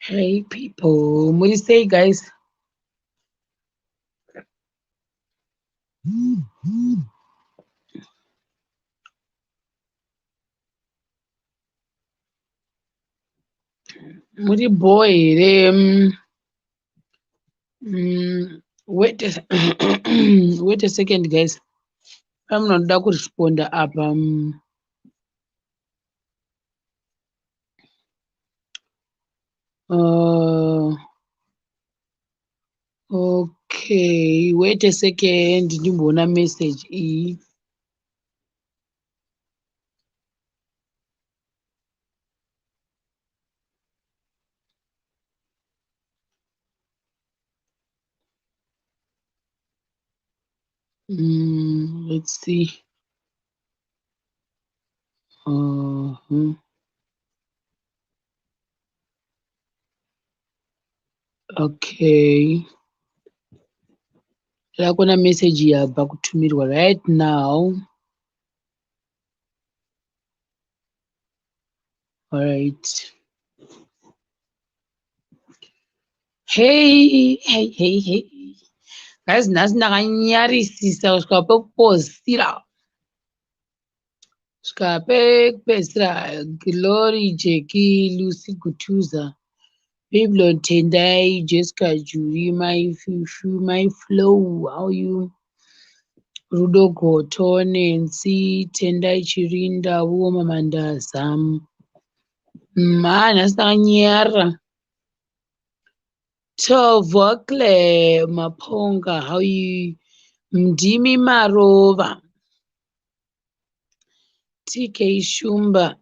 Hey people, muri sei guys? Muri bho here? Wait a, wait a second guys. Pamunoda kuresponda apa. Okay, wait a second, ndimboona message iyi. Let's see. Okay. Ndakuona message yabva kutumirwa right now. All right. Hey, hey, hey, hey. Guys, nhasi ndakanyarisisa kusvika pekupozisira. Kusvika pekupedzisira. Glory Jackie, Lucy Gutuza, Babylon Tendai, Jessica Julie, my Fufu, my Flow, how are you? Rudo Goto, Nancy, Tendai Chirinda, Woma Mandaza. Nhasi ndakanyara. Tovokle Maponga, how you? Mdimi Marova. TK Shumba,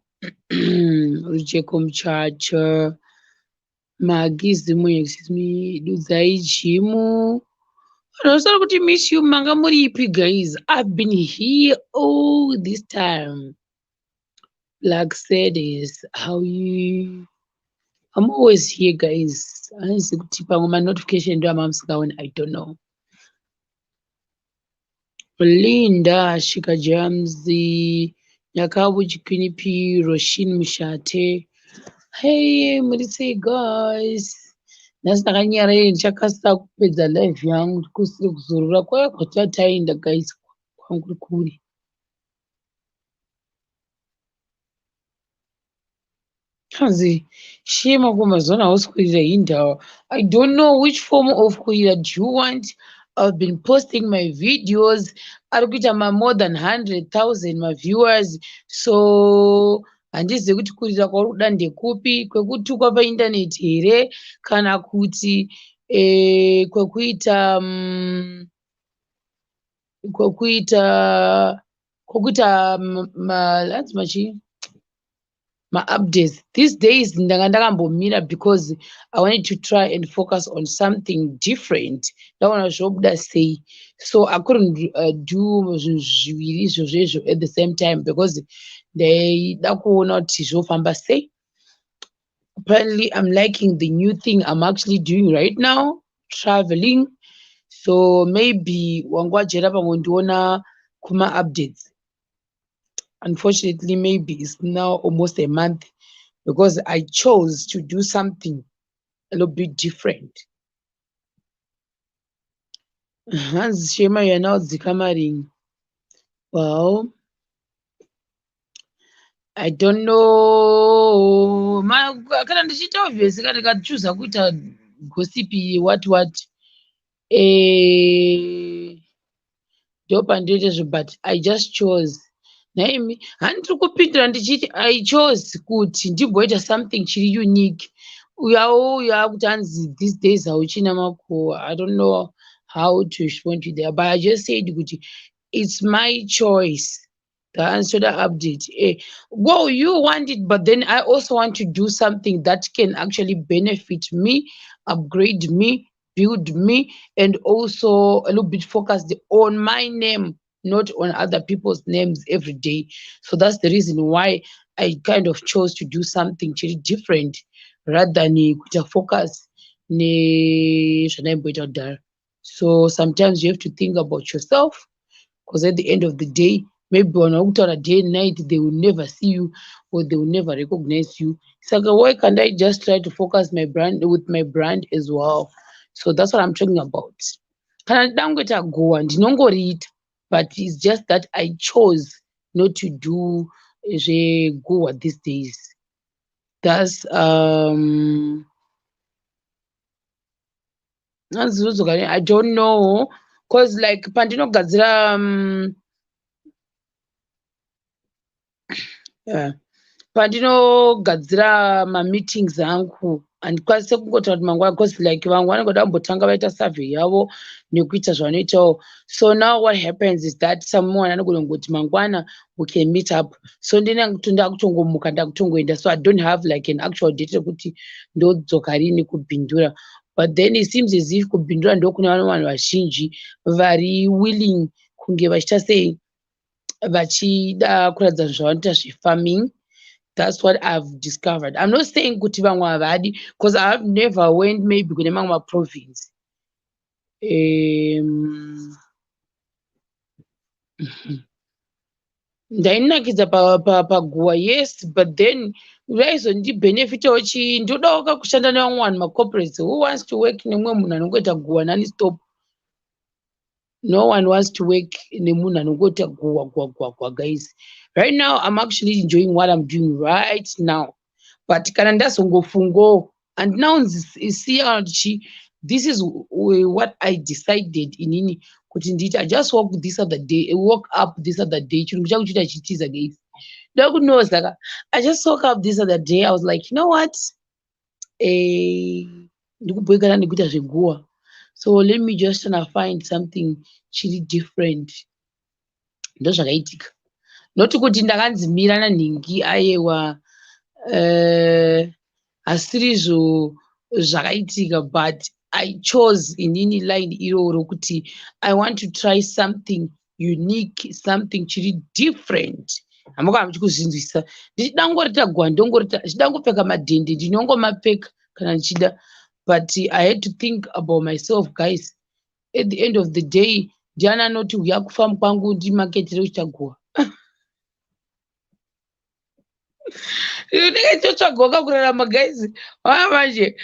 Rujeko Mchacha, Magizimu, excuse me, Dudzai Jimu. Vanosara kuti miss you manga muripi guys. I've been here all this time. Black Sadis, how you? I'm always here guys. Hanzi kuti pamwe ma-notification ndo amamusingaoni, I don't know. Linda Shika James, Nyakabu Chikwinipi, Roshin Mushate. Hey, muri sei guys? Nhasi ndakanyara ndichakasira kupedza live yangu kusiri kuzorora kwaya kwatataenda guys kwangu kuri. Hanzi shema kumazona hausi kurira hindawa. I don't know which form of kurira do you want. I've been posting my videos. Ari kuita ma more than 100,000 maviewers. So handizivi kuti kurira kwauri kuda ndekupi, kwekutukwa paindaneti here kana kuti kwekuita kwekuita hanzi machii ma-updates. These days ndanga ndakambomira because I wanted to try and focus on something different. Ndaona zvobuda sei. So I couldn't do zvinhu zviviri izvozvo izvo at the same time because ndaida kuona kuti zvofamba sei. Apparently I'm liking the new thing I'm actually doing right now, traveling. So maybe wanga wajera pamwe ndiona kuma-updates. Unfortunately, maybe it's now almost a month because I chose to do something a little bit different. Hanzi Shema, you are now dzikamaring. Well, I don't know. Kana ndichiita obvious kana ndikachuza kuita gossip what what. Ndopandinoita zvo but I just chose. Nhaimi handiri kupindura ndichiti I chose kuti ndimboita something chiri unique. Uyawo uyo akuti hanzi these days hauchina makuhwa. I don't know how to respond to that, but I just said kuti it's my choice. The answer the update. Well, you want it, but then I also want to do something that can actually benefit me, upgrade me, build me, and also a little bit focused on my name, not on other people's names every day. So that's the reason why I kind of chose to do something chiri different rather than kuita focus nezvandaimboita kudhara. So sometimes you have to think about yourself because at the end of the day, Maybe vanhu vari kutaura day and night, they will never see you or they will never recognize you. Saka why can't I just try to focus my brand with my brand as well? So that's what I'm talking about. Kana ndida kungoita guhwa, ndinongoriita, but it's just that I chose not to do zveguhwa these days. Thats hanzi, I don't know, 'cause like pandinogadzira yeah, pandinogadzira mameetings angu, handikwanise kungotaura kuti mangwana, 'cause like vamwe vanongoda kumbotanga vaita survey yavo nekuita zvavanoitawo. So now what happens is that someone anogona kungoti mangwana we can meet up, so ndakutongomuka, ndakutongoenda. So I don't have like an actual date rekuti ndodzoka rini kuBindura, but then it seems as if kuBindura ndokune vamwe vanhu vazhinji vari willing kunge vachiita sei, vachida kuratidza zvavanoita zvefarming. That's what I've discovered. I'm not saying kuti vamwe havadi, because I have never went maybe kune mamwe maprovince. Ndainakidza paguwa, yes, but then vaizondibhenefitawo chii? Ndodawo kakushanda nevamwe vanhu, macorporates. Who wants to work nemumwe munhu anongoita guwa nonstop? No one wants to work nemunhu anongoita guwa, guwa, guwa, guwa. Guys, right now I'm actually enjoying what I'm doing right now, but kana ndazongofungawo, handina kunzi siya kana kuti chii. This is what I decided inini kuti ndiite. I just woke this other day, woke up this other day. Chirungu changu chiita chitiza, guys, ndokunoza ka. I just woke up this other day, I was like, "You know what? Ndikubhoikana nekuita zveguwa, so let me just tryna find something chiri different." Ndozvakaitika, noti kuti ndakanzi mira nanhingi, ayewa, hasirizvo zvakaitika, but I chose inini line iroro kuti I want to try something unique, something chiri different. Hamukana muchikuzvinzwisisa. Ndichida ngorita guwa, ndongorita. Ndichida ngopfeka madhende, ndinongomapfeka kana ndichida, but I had to think about myself, guys. At the end of the day, ndiani anoti uya kufamu kwangu ndimaketire kuchita guwa? Ndinenge ndichotsvagawo kakurarama, guys. Vaa manje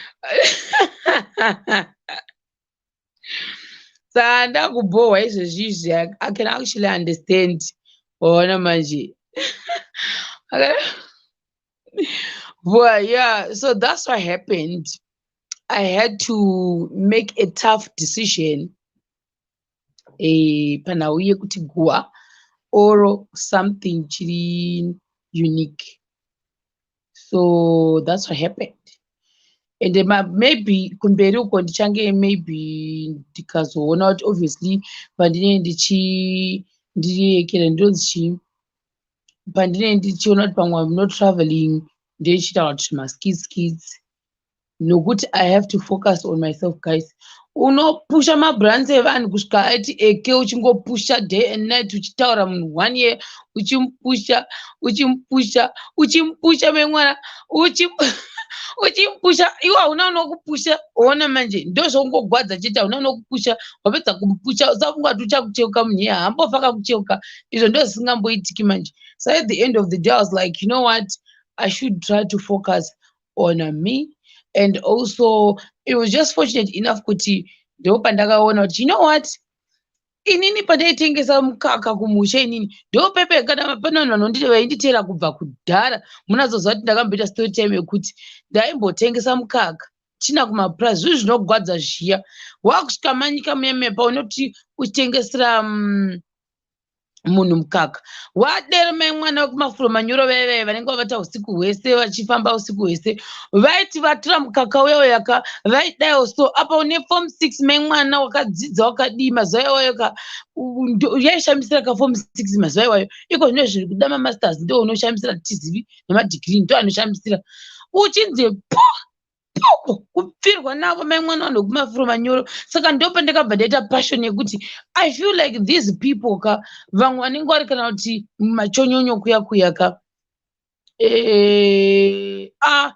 saka ndakubhohwa izvezvi izvi. I can actually understand. Waona manje? Well, yeah, so that's what happened. I had to make a tough decision panhau yekuti guwa or something chiri unique. So that's what happened. And maybe kumberi uko ndichange maybe ndikazoona kuti obviously pandinenge ndichi ndiriekera, ndinonzi chii, pandinenge ndichiona kuti pamwe I'm not traveling, ndechiita kuti maskits skits, nokuti I have to focus on myself, guys. Unopusha mabrands evanhu kusvika aiti eke, uchingopusha day and night, uchitaura munhu one year, uchimupusha, uchimupusha, uchimupusha, memwana uchimupusha, iwe hauna unokupusha. Ona manje, ndozvongogwadza chete. Hauna unokupusha. Wapedza kumupusha, usafunga kuti uchakucheuka. Munhu iye haambofa akakucheuka. Izvo ndozvisingamboitiki manje. So at the end of the day, I was like, "You know what? I should try to focus on me." And also it was just fortunate enough kuti ndopandakaona kuti, you know what, inini pandaitengesa mukaka kumusha, inini ndopepe kana pane vanhu vanonditi vainditeera kubva kudhara, munazoziva kuti ndakamboita story time yekuti ndaimbotengesa mukaka china kumapurazi. Zvinhu zvinogwadza zviya, wakusvika manyika muya paunoti uchitengesera munhu mukaka, wadero mai mwana wekumafuro manyoro vaive vanenge vavata usiku hwese, vachifamba usiku hwese, vaiti vatora mukaka uya uyaka, vaidaiwo. So apa une form 6, mai mwana wakadzidza, wakadii mazuva iwayo ka, yaishamisira ka form 6 mazuva iwayo. Iko zvino zviri kuda mamasters, ndo unoshamisira, tizivi nemadegree ndo anoshamisira. Uchinzi po poko kupfirwa navo mai mwana, vanhu vekumafuro manyoro. Saka ndopandakabva ndaita passion yekuti I feel like these people ka, vamwe vanenge vari kana kuti machonyonyo kuya kuya ka, ah,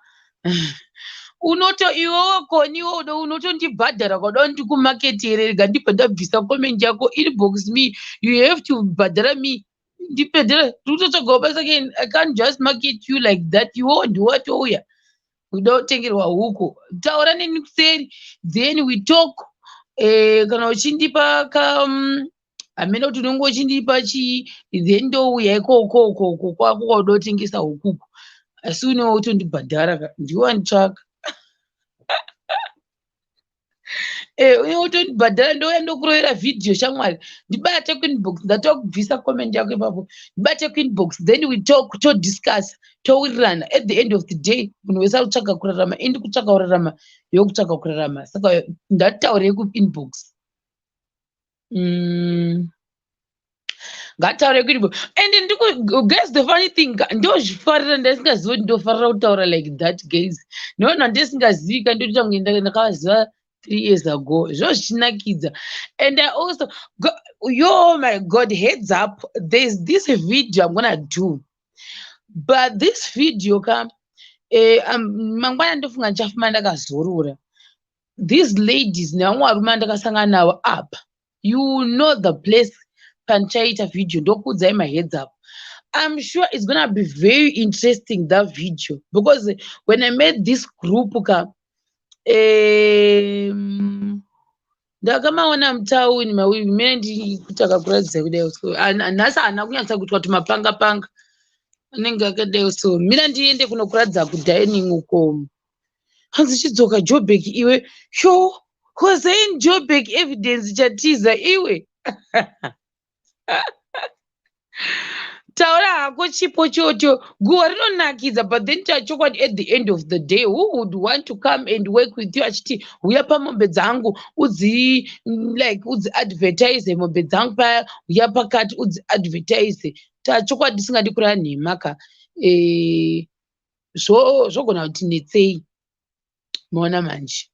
unoto iwewe koni iwe unotondibhadhara kwada ndikumaketere. Rega ndibva ndabvisa comment yako. Inbox me, you have to bhadhara me. Ndibhedhera, ndiri kutotsvagawo basa ke. I can't just market you like that. Iwewo ndiwatouya kuda kutengerwa huku. Taura neni kuseri, then we talk. Kana uchindipa ka hamene kuti unenge uchindipa chii, then ndouya ikoko ukoko kwako kwauda kutengesa hukuku, asi unewo utondibhadhara ka, ndiwe wanditsvaka. Uye utondibhadhara, ndouya ndokurovera vhidhiyo. Shamwari, ndibate kuinbox, ndatokubvisa comment yako ipapo. Ndibate kuinbox, then we talk, todiscuss, towirirana. At the end of the day, munhu wese ari kutsvaga kurarama, indi kutsvaga kurarama, yokutsvaga kurarama, saka ndatitaurei kuinbox. Ngataure kuinbox. And ndiku, guys, the funny thing, ndozvifarira, ndasingazivi kuti ndofarira kutaura like that, guys. Noona ndisingazivi ka, ndotoita kunge ndakaziva 3 years ago, zvo zvichinakidza. And I also go, yo, my God, heads up, there's this video I'm gonna do, but this video ka, mangwana ndofunga ndichafuma ndakazorora. These ladies nevamwe varume vandakasangana navo apa, you know the place pandichaita video, ndokuudzai maheads up. I'm sure it's gonna be very interesting, that video, because when I made this group ka, ndakamaona mutauni mawiri mene ndikuti akakuratidza kudai so. Nhasi haana kunyatsa kuitwa kuti mapanga panga anenge akadai so. Mira ndiende kunokuratidza kudining uko. Hanzi chidzoka Jobek iwe. Sho Hossein Jobek, evidence chatiza iwe. Taura hako, chipo chocho, guva rinonakidza, but then chachokwadi, at the end of the day, who would want to come and work with you achiti huya pamombe dzangu udzi like udziadvertise mombe dzangu paya, huya pakati udziadvertise? Tachokwadi, tisingadi kureva nhema ka, zvogona kuti netsei, maona manje.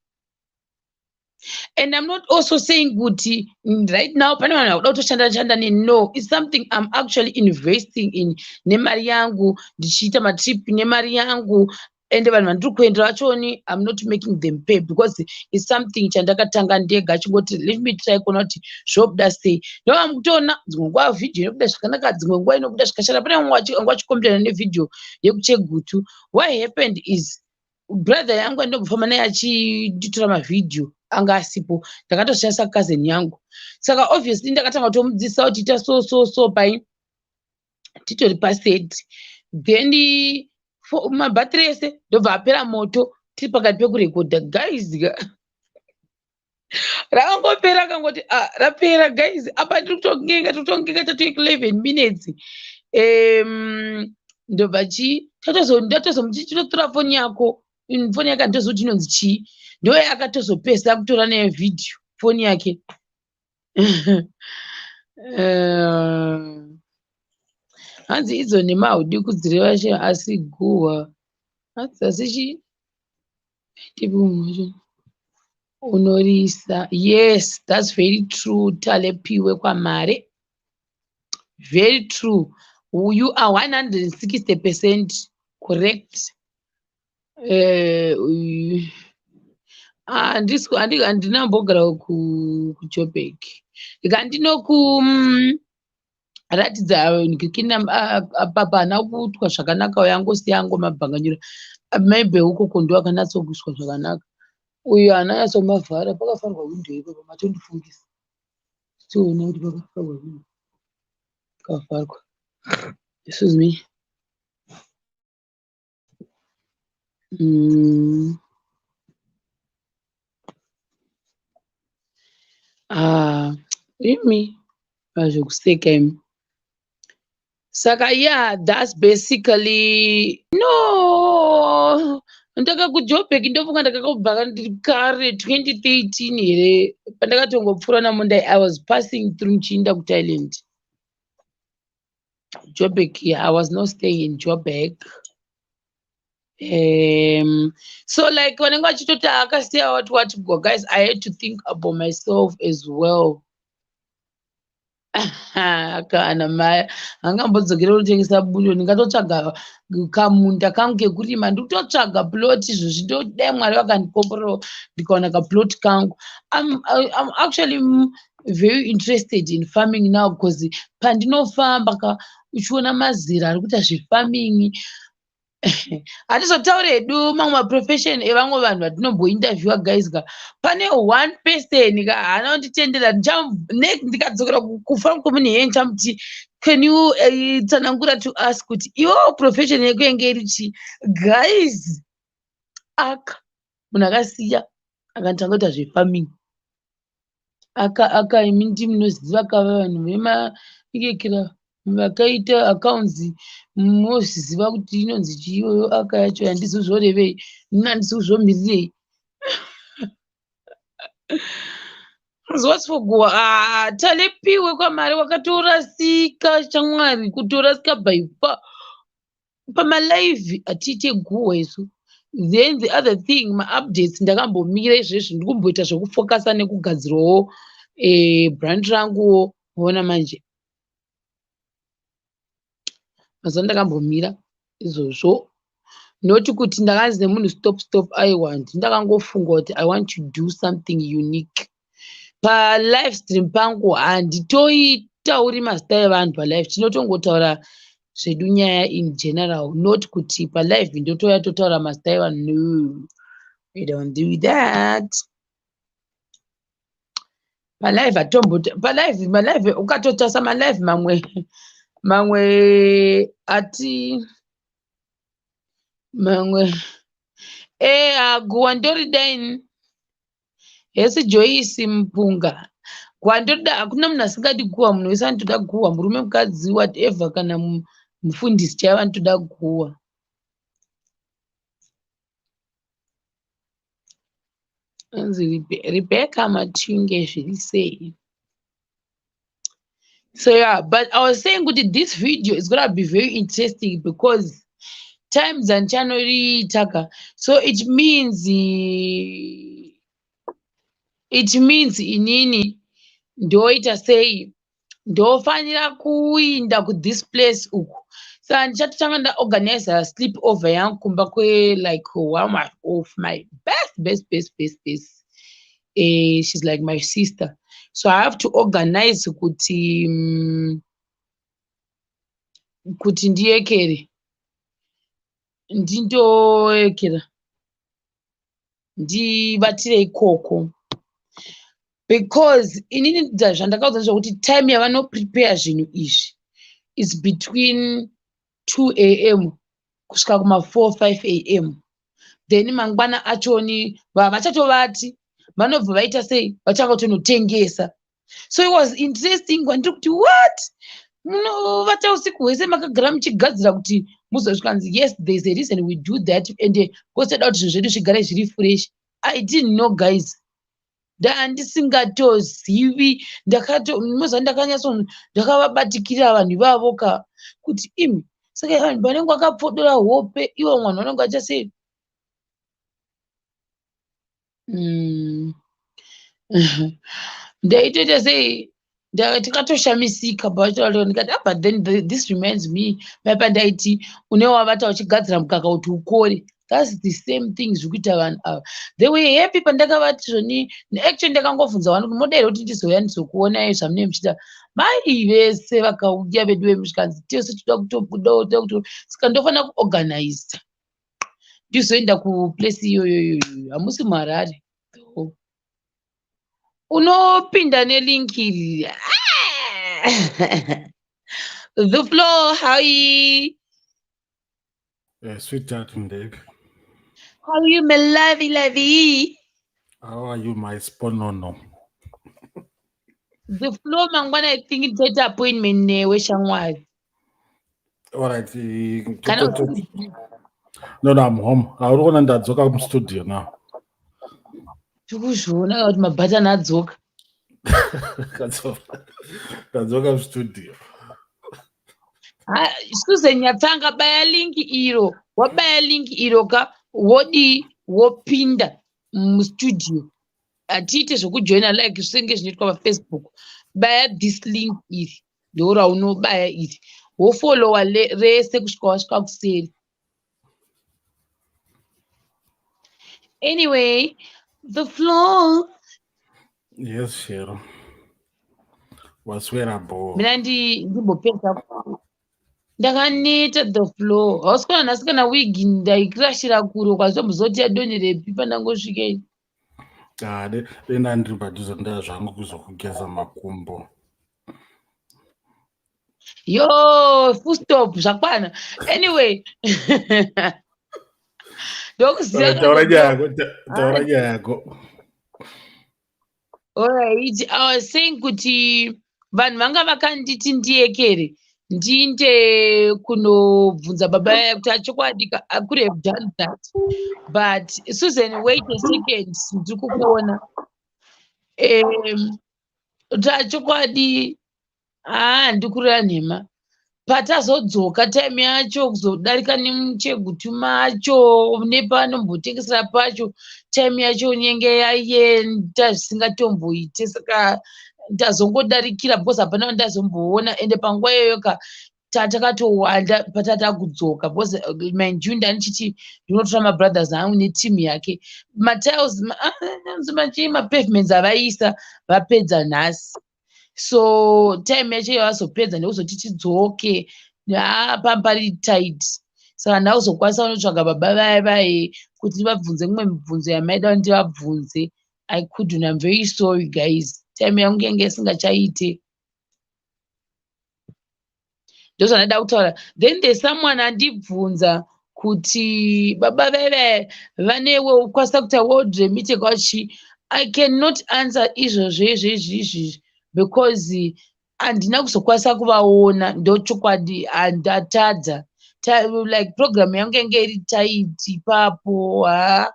And I'm not also saying kuti right now pane vanhu vakuda kutoshanda shanda neni. No, it's something I'm actually investing in nemari yangu, ndichiita matrip nemari yangu, ende vanhu vandiri kuendera vachoni, I'm not making them pay because it's something chandakatanga ndega, chingoti let me try kuona kuti zvobuda sei. Ndova mukutoona dzimwe nguva vhidhiyo inobuda zvakanaka, dzimwe nguva inobuda zvakashata. Pane vamwe vanga vachicomplaina nevhidhiyo yekuChegutu. What happened is, brother yangu andinombofamba naye achinditora mavhidhiyo anga asipo, ndakatoshandisa cousin yangu, saka obviously ndakatanga kutomudzidzisa kuti ita so so so, pai titori paset, then mabhatiri ese ndobva apera moto tiri pakati pekurekodha. Guys, rakangopera, akangoti, "Ah, rapera guys, apa tiri kutongenga, tiri kutongenga, tato 11 minutes." Ndobva chi ndatozomuti chitotora foni yako, foni yake handitozivi kuti inonzi chii, ndo yakatozopesa kutora nayo vhidhiyo foni yake. Hanzi idzo nhema haudi kudzireva che, asi guhwa hanzi asi chi ndipi munhu wacho unorisa. Yes, that's very true, Talepiwe kwamare, very true. You are 160% correct. Handina mbogara kuJobek, ndikandinoku ratidza apa haana kuitwa zvakanaka, uyo angosiya angomabhanganyura. Maybe ukoko ndo akanatsokuiswa zvakanaka, uyu haana nyatsomavhara. Pakavharwa windo ipapo, matondifungisa, tiona kuti pakavharwa windo, pakavharwa. Excuse me. Ah, imi zvekuseka imi. Saka yeah, that's basically. No, ndakakujobek, ndofunga ndakakubva kare 2013 here, pandakatongopfuura namunda. I was passing through ndichiinda kuThailand. Jobek, yeah, I was not staying in Jobek. So like vanenge vachitoti akasiya what what. Guys, I had to think about myself as well. Kana mai hangambodzokera kunotengesa bundo, ndingatotsvaga kamunda kangu kekurima. Ndikutotsvaga plot izvozvi, ndodai Mwari vakandikomborerawo ndikawana kaplot kangu. I'm actually very interested in farming now because pandinofamba ka Uchiona mazera ari kuita zvefarming. Hatizotauri hedu mamwe maprofession evamwe vanhu vatinombointerviewa, guys ka. Pane one person ka haana kunditendera. Ndikadzokera kufarm kwemunhu iyeye, ndichamuti, "Can you tsanangura to us kuti iwewo profession yako yange iri chii?" Guys, aka munhu akasiya akatanga kuita zvefarming. Aka imi ndimunoziva ka, vanhu vemaekera vakaita accounts mozviziva kuti inonzi chii iyoyo. Aka yacho handisi kuzvorevei, ini handisi kuzvomirirei. What's for guhwa? Ah, talepiwe kwamari, wakatorasika shamwari, kutorasika by far. Pamalive hatiite guhwa isu. Then the other thing, maupdates ndakambomira izvezvi, ndikumboita zvekufokasa nekugadzirawo brand ranguwo. Ona manje, mazuva ndakambomira izvozvo, noti kuti ndakanzi nemunhu, "Stop, stop." Aiwa, ndakangofunga kuti I want to do something unique palive stream pangu. Handitoitauri mazita evanhu palive, tinotongotaura zvedu nyaya in general, not kuti palive ndotouya totaura mazita evanhu. No, we don't do that palive. Hatomboti palive, malive ukatotarisa malive mamwe mamwe ati mamwe guwa ndoridaini. Hesi Joyce Mupunga, guwa ndorida. Hakuna munhu asingadi guwa, munhu wese anotoda guwa, murume, mukadzi, whatever, kana mufundisi chaivo anotoda guwa. Anzi Rebecca Matunge, zviri sei? So yeah, but I was saying kuti this video is gonna be very interesting because times andichanoriita ka, so it means inini ndoita sei, ndofanira kuinda kuthis place uku. Saka ndichatotanga ndaorganiza sleep over yangu kumba kwe like one of my best best best best best, she's like my sister, so I have to organize kuti ndiyekere, ndindoekera ndibatire ikoko, because inini zvandakaudza ndezvekuti time yavanoprepare zvinhu izvi is between 2 a.m. kusvika kuma4 5 a.m. Then mangwana achoni vavachatovati vanobva vaita sei, vachanga kutonotengesa. So it was interesting kwandiri kuti, "What, munovata usiku hwese makagara muchigadzira kuti muzosvikanzi?" "Yes, there is a reason we do that, and because toda kuti zvinhu zvedu zvigare zviri fresh." I didn't know, guys, ndandisingatozivi. Ndakato moziva, ndakanyatso ndakavabatikira vanhu ivavo ka, kuti imi, saka vanhu vanenge vakapfodora hope ivo, vanhu vanenge vacha sei? Ndaitoita sei, tikatoshamisika pavachitaura, ndikati, "Ah, but then this reminds me paipa ndaiti une wavata uchigadzira mukaka kuti ukore." That's the same thing zviri kuita vanhu ava. They were happy pandakavati zvoni. Actually ndakangobvunza vanhu kuti, "Moda here kuti ndizouya ndizokuonai zvamunenge muchiita?" Mai vese vakauya vedu vemusvikanzi, "Tese toda kutobudawo, toda kuto." Saka ndofanira kuorganiza ndizoenda kuplace iyoyo iyoyo. Hamusi muHarare, unopinda nelink iri. The floor, how you? Sweetheart, Ndebe. How are you, my lovey lovey? How are you, my sponono? The floor, mangwana I think ndichaita appointment newe, shamwari. All right. Kana No, I'm home. Auri kuona ndadzoka mustudio now. Tikuzviona kuti mabhatani adzoka. Ndadzoka mustudio. Ha, Susan Nyatsanga, baya link iro. Wabaya link iro ka, wodii, wopinda mustudio. Hatiite zvekujoina like zvisenge zvinoitwa pafacebook. Baya this link iri, ndo raunobaya iri, wofollowa rese kusvika wasvika kuseri. Anyway, the floor. Yes, Shero. Waswera bho. Mina ndimbopedza. Ndakaneta the floor. Hausi kuona nhasi kana wigi ndaikirashira kure, ukazombozoti yadonherepi pandangosvika ini. Ah, denda ndiri padhuze ndaa zvangu kuzokugeza makumbo. Yo, full stop, zvakwana. Anyway, ndokuziva. Taura nyaya yako, taura nyaya yako. Alright, I was saying kuti vanhu vanga vakanditi ndiyekere ndiinde kunobvunza baba yaya kuti achokwadi, I could have done that. But Susan, wait a second, ndiri kukuona. Kuti achokwadi, haa, ndikureva nhema. Patazodzoka, time yacho kuzodarika nemuChegutu macho nepanombotengesera pacho, time yacho inenge yaenda zvisingatomboite. Saka ndazongodarikira because hapana wandazomboona. Ende panguva iyoyo ka tatakatowanda patata kudzoka, because mind you, ndandichiti ndinotora mabrothers angu netimu yake. Matiles, machii, mapavements avaisa vapedza nhasi, so time yacho yavazopedza ndekuzoti tidzoke, pari tight. Saka ndakuzokwanisa kunotsvaga baba vaya vaye kuti ndivabvunze mimwe mibvunzo yamaida kuti ndivabvunze. I couldn't. I'm very sorry, guys, time yangu yange isingachaite. Ndozvandada kutaura. Then there's someone andibvunza kuti baba veve vane ukwanisa kuita World Remit kwachi. I cannot answer izvozvo izvezvizvi because handina kuzokwanisa kuvaona. Ndochokwadi, handatadza. Like, program yangu yange iri tight ipapo. Ha,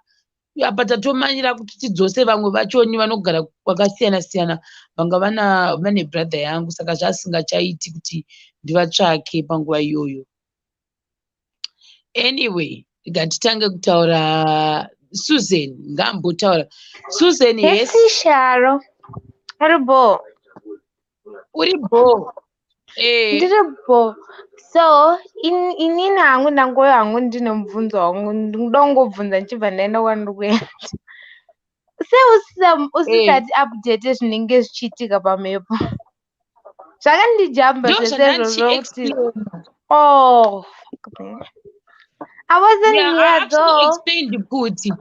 apa tatomanyira kuti tidzose vamwe vachoni vanogara kwakasiyana siyana, vanga vane brother yangu, saka zvasingachaiti kuti ndivatsvake panguva iyoyo. Anyway, ngatitange kutaura. Susan ngaambotaura. Susan, yes. Yes, Sharo. Uri bo? Uri bo. Ndiri bo. So, inini hangu ndangoyo hangu ndine mubvunzo wangu, ndinoda kungobvunza ndichibva ndaenda kwandiri kuenda. Sei usisati update zvinenge zvichiitika pamhepo? Zvakandijamba zvese izvozvo kuti oh, fuck me. I wasn't Yeah, I here actually though. explained kuti,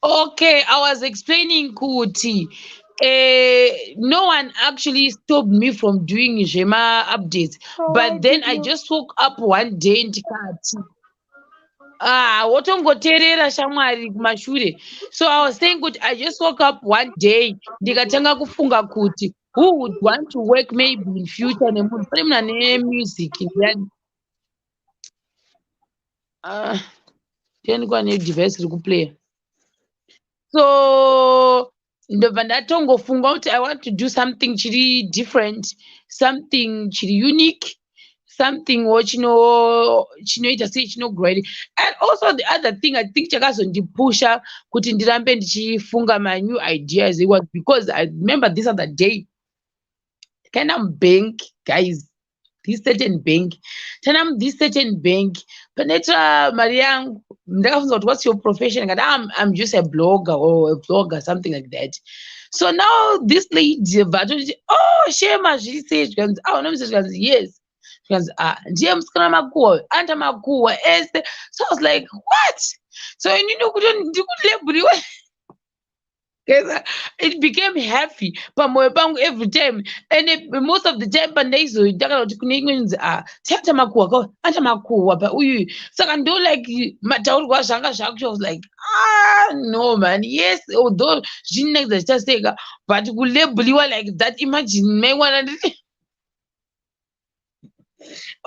okay, I was explaining kuti no one actually stopped me from doing zvema updates, So why but then did I you just woke up one day ndikati, ah, wotongoteerera shamwari kumashure. So I was saying kuti I just woke up one day ndikatanga kufunga kuti who would want to work maybe in future nemunhu, pane munhu ane music ndiani? Ah, ndiani kwane device iri kuplaya? So ndobva ndatongofunga kuti I want to do something chiri different, something chiri unique, something wo chinoita sei, chinogrow. And also the other thing I think chakazondipusha kuti ndirambe ndichifunga my new ideas, it was because I remember this other day takaenda mubank, guys, this certain bank. Tana this certain bank, panoita mari yangu, ndakabvunza kuti, "What's your profession?" Ngati, I'm just a blogger or a vlogger, something like that." So now this lady vatoti, "Oh, Shema, zviri sei?" Zvikanzi, "Ah, unomusa?" Zvikanzi, "Yes." Zvikanzi, "Ah, ndiye musikana makuhwa, anoita makuhwa ese." So I was like, "What?" So inini kuti ndikulabeliwa. Guys, it became happy pamwoyo pangu every time. And most of the time pandaizoita kana kuti kune imwe nzi, "Ah, tiaita makuhwa ka, aita makuhwa pa uyuyu." Saka ndo like mataurirwa zvanga zvakucho, I was like, "Ah, no man." Yes, although zvichinakidza zvichaseka, but kulabeliwa like that, imagine maiwana nditi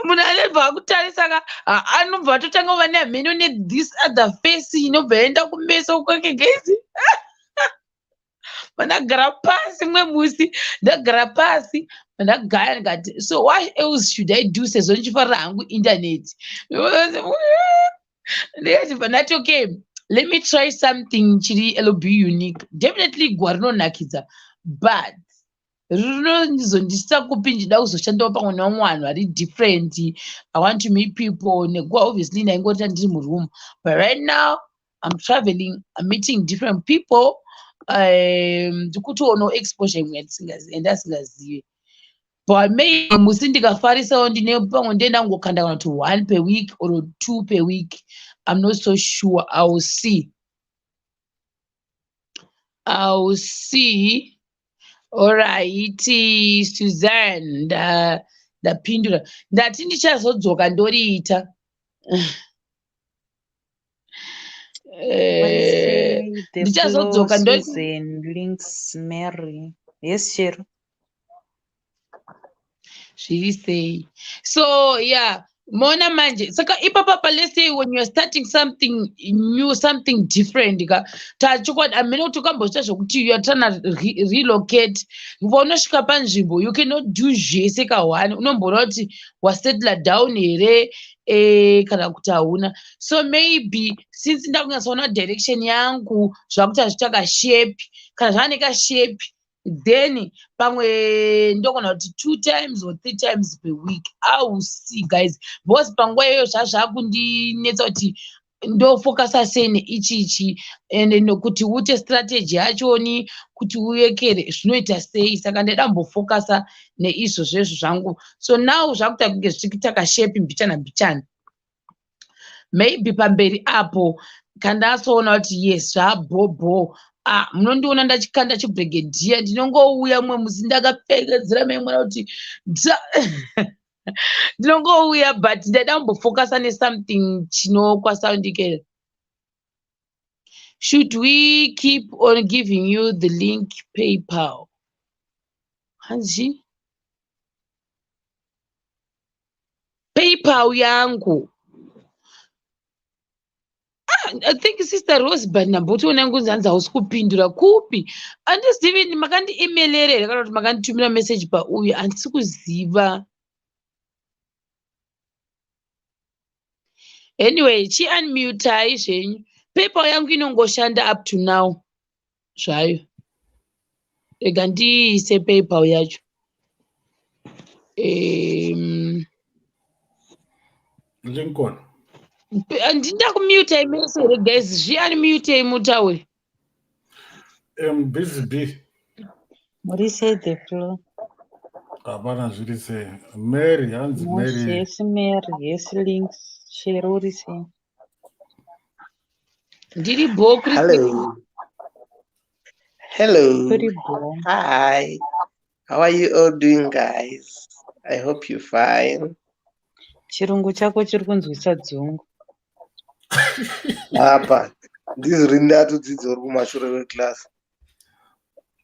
munhu anobva akutarisa ka, anobva atotanga kuva nehameno nethis other face inobva yaenda kumeso kwake. Guys, mandagara pasi mumwe musi, ndagara pasi, ndagaya, ndikati, "So what else should I do sezvo ndichifarira hangu internet?" Ndikati, ndati, "Okay, let me try something chiri lb unique." Definitely guhwa rinonakidza, but rinozondisisa kupi? Ndida kuzoshandawo pamwe nevamwe vanhu vari different. I want to meet people. Neguhwa obviously ndaingorita ndiri muroom, but right now I'm traveling, I'm meeting different people. Ndikutoonawo exposure imwe yandasingazive. But maybe musi ndikafarisawo ndine pamwe ndienda kungokanda kana kuti one per week or two per week. I'm not so sure. I will see. I will see. Alright, Suzanne, ndapindura. Ndati ndichazodzoka ndoriita. Ndichazodzoka ndo Susan links Mary. Yes, Shero. Zviri sei? So yeah, mona manje saka ipapapa, let's say when you're starting something new, something different ka, tachokwadi hamene kuti ukamboita zvokuti you are trying to relocate, paunosvika panzvimbo you cannot do zvese kahwani. Unomboona kuti wasettla down here kana kuti hauna. So maybe since ndakunyatsoona direction yangu, zvakuti hazvichaka shape, kana zvane kashape, then pamwe ndogona kuti two times or three times per week. I will see, guys, because panguva iyoyo zvazvakundinetsa kuti ndofocusa sei neichichi and nokuti uite strategy yachoni kuti uyekere zvinoita sei. Saka ndaida kumbofocusa neizvozvezvo zvangu. So now zvakuita kunge zvichiita kashape mbichana mbichana. Maybe pamberi apo kandasoona kuti yes, zvabhobho, ah, munondiona ndachikanda chibrigadier. Ndinongouya mumwe musi ndakapfekedzera mai mwana kuti ndinongouya, but ndaida kumbofocusa nesomething chinokwasaundikera. Should we keep on giving you the link PayPal? Hanzi PayPal yangu. I think Sister Rose, but ndambotoona ngunzi hanzi hausi kupindura kupi. Handizivi makandiemailera here kana kuti makanditumira message pauyu, handisi kuziva. Anyway, chiunmutai zvenyu. PayPal yangu inongoshanda up to now zvayo. Rega ndiise PayPal yacho. Lincoln. Handinda kumutai mese here, guys? Zviunmutei mutaure. Busy B. Muri sei, the floor? Hapana, zviri sei? Mary, hanzi Mary. Yes, Mary. Yes, links. Shero, uri sei? Ndiri bho. Hello. Hello. Kuri bho. Hi. How are you all doing, guys? I hope you're fine. Chirungu chako chiri kunzwisa dzungu. Apa ndiziri ndatodzidza uri kumashure kweclass.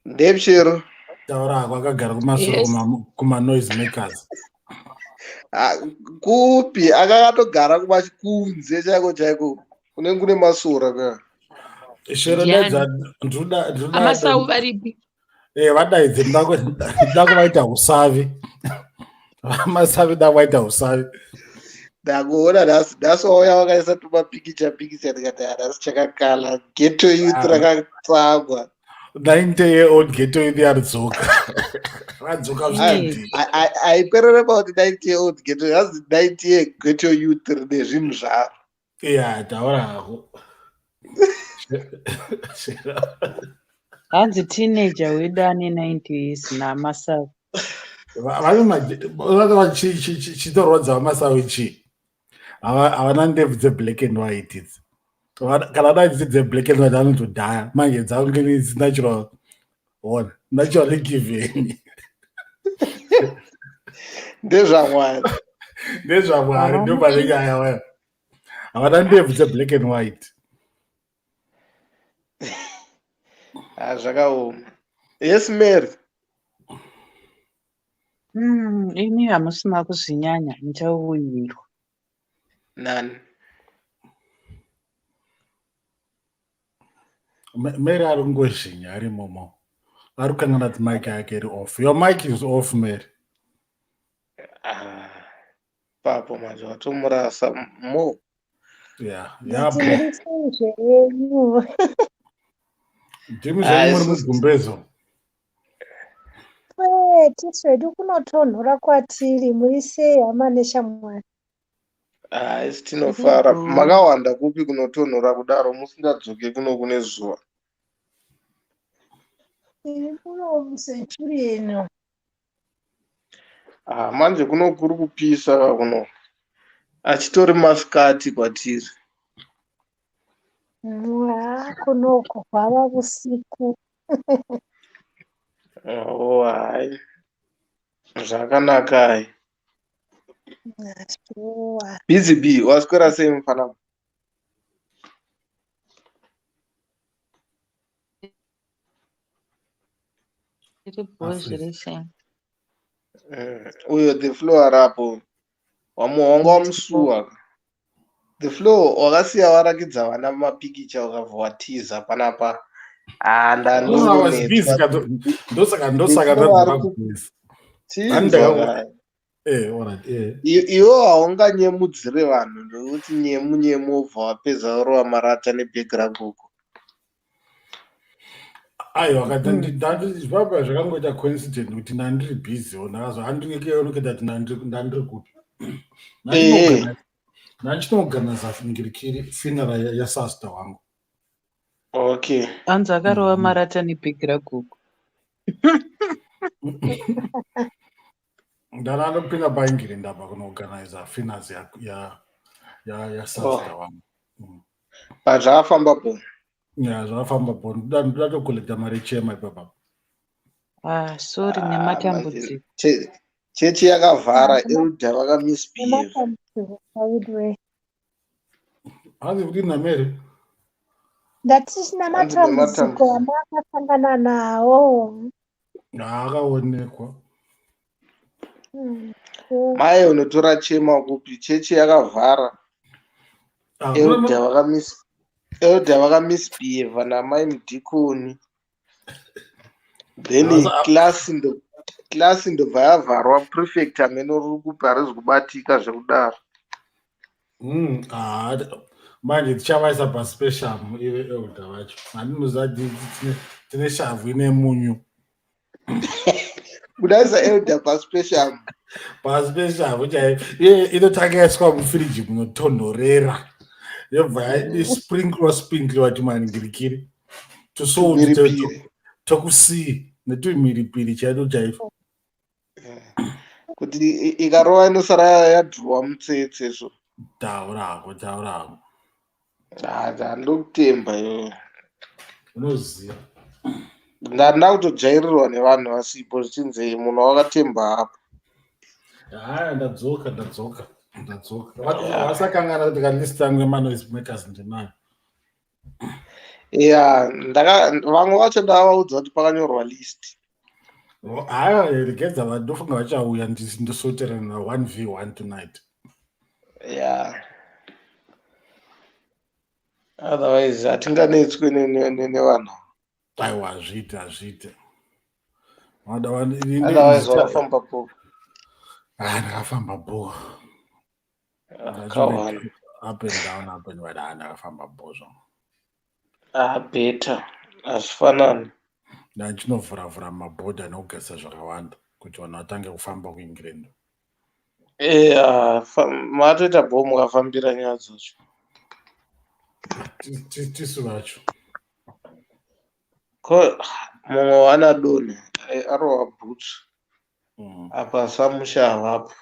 Ndepshero. Taura hako, akagara kumashure. Yes. Kuma noise makers. Ah, kupi akakatogara kunze chaiko chaiko kunenge kune masora ka. Shero. Ndiani? Daidza, ndinoda Amasau varipi? Vadaidze, ndinoda kuvaita usavi. Vamasavi, da kuvaita usavi. Ndakuona nhasi, nhasi wauya wakaisa tumapikicha pikicha, ndikati, "Ah, nhasi chakakala ghetto youth Ah. rakatsagwa." 90 year old ghetto youth yaridzoka, vadzoka Yes. zvitidi. Haiperere pakuti 90 year old ghetto, yazi 90 year ghetto youth rine zvinhu zvaro. Ya, taura hako. Shero. Hanzi teenager wedu ane 90 years naMasavi. Vane chitorwadza vamasawi chii? Havana ndebvu dzeblack and white idzi. Kana dai dziri dzeblack and white vanotodhaya manje, dzange natural one, naturally given. Ndezvamwari. Ndezvamwari. Havana Ndo pane nyaya waya, havana ndebvu dzeblack and white. Ah, zvakaoma. Yes, Mary. Imi hamusi makuzvinyanya, muchauwirwa. Nani? Mary ari kungozhinya ari imomo, ari kukangana kuti mic yake iri off. Your mic is off, Mary. Ah, papo manje watomurasa mo. Ya, yapo. Ndati muri sei zvenyu? Ndimi Ah, zvenyu muri isusu mugumbezo. Tisu kunotonhora kwatiri. Muri sei, hama neshamwari? Ah, isi tinofara. Ndiri bho. Makawanda kupi kunotonhora kudaro musingadzoke kuno kune zuva? Tiri muno muCenturion. Ah, manje kuno kuri kupisa ka kuno. Achitori masikati kwatiri. Haa, kunoku hwava usiku. Oh, hai. Zvakanaka hai. Shuwa. Busy B, waswera sei mufana? Tiri bho zviri sei. Uyo the floor arapo. Wanga wamusuwa. The floor wakasiya warakidza vana mapikicha ukabva watiza panapa. Ah, I was busy ndosaka The floor ari ndandakakubhizi. Tinzwa. Eh, alright, eh. Iwe haunganyemudzire vanhu ndokuti nyemu nyemu wobva wapedza warova marata nebhegi ragogo. Aiwa, zvapa zvakangoita coincident kuti ndandiri busy ndakazo handikuita kuti ndandiri kupi. Ndanchinoorganiza ngirikiri funeral yasasta wangu. Okay. Hanzi akarova marata nebhegi ragogo. Ndanandopinda paingiri ndabva kunoorganiza funeral yasasta wangu. But zvakafamba bo. Ya, zvakafamba bo. Ndoda tocollecta mari chema ipapa. Ah, sorry Ah, nematambudziko. Chechi yakavhara, elder vakamisbehave. Nematambudziko aidwe. Hanzi kuti namere. Ndati Hanzi nematambudziko nematambudziko. amakasangana nawo. Akaonekwa. Mai unotora chema kupi? Chechi yakavhara. Elder vakamisbehave namai mudhikoni. Then class ndobva yavharwa, prefect amene riri kupi harizi kubatika zvekudaro. Ah, manje tichavaisa paspecial ive elder vacho. Handinoziva kuti tine shavhu ine munyu. Kudaisa elder paspecial. Paspecial chaiyo. Iye inotanga yaiswa mufiriji munotonhorera. Yobva sprinkle sprinkle tumaningirikiri. Tusalt Mhiripiri. tokusii netumhiripiri chaito chaito. Kuti ikarova inosara yadhuwa mutsetse so. Taura hako, taura hako. Handokutemba iyoyo. Unoziva. Ndanda kutojairirwa nevanhu vasipo zvichinzi munhu wakatemba apo. Haya, ndadzoka, ndadzoka, ndadzoka. Vasakangana kuti kalist yangu yemanoise makers ndinayo. Ya, vamwe vacho ndavaudza kuti pakanyorwa list. Haya, regedza vandofunga vachauya ndisoterana 1v1 tonight. Ya, otherwise hatinganetswe nevanhu. Aiwa, hazviite, hazviite. Otherwise wakafamba po? Ah, ndakafamba bo. Kawana. Up and down, up and down. Ah, ndakafamba bo zvangu. Ah, better, hazvifanani. Ndachinovhuravhura mabhodha nekugadzisa zvakawanda kuti vanhu vatange kufamba kuEngland. Ya, matoita bo mukafambira nyaya dzacho. Tisu vacho. Ko mumwe wanadonha arova bhutsu apa samusha havapo.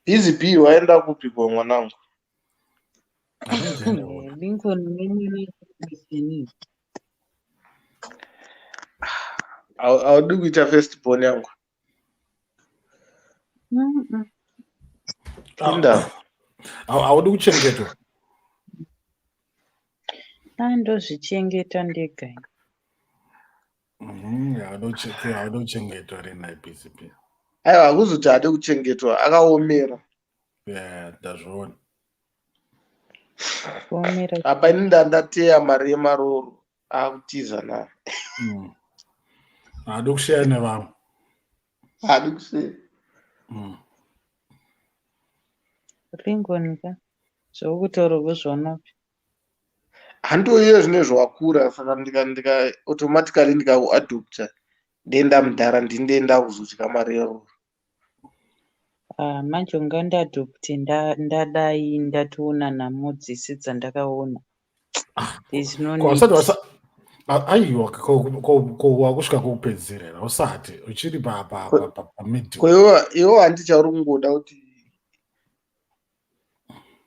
Busy B, waenda kupi ko mwanangu? Lincoln nemwana ni. Haudi kuita first born yangu? Inda. Haudi kuchengetwa? Ah, ndozvichengeta ndega. Haudi kuchengetwa rena Busy B? Aiwa, hakuzoti haadi kuchengetwa, akaomera. Yeah, ndazviona. Kuomera. Apa ini ndandateya mari yemaroro akutiza nayo. Haadi kusheya nevamwe. Haadi kusheya. Lincoln ka, zvokutaura kuzvionapi? Handoiye zvinezvi wakura, saka ndika automatically ndikakuadopta ndenda mudhara, ndindoenda kuzodya mari yeroro. Ah, manje ungandiadopte ndadai ndatoona nhamo dzese dzandakaona. There's no Ko, need. Aiwa, wakusvika kokupedzisira here? Usati uchiri pamiddle. Ko iwe handi chauri kungoda kuti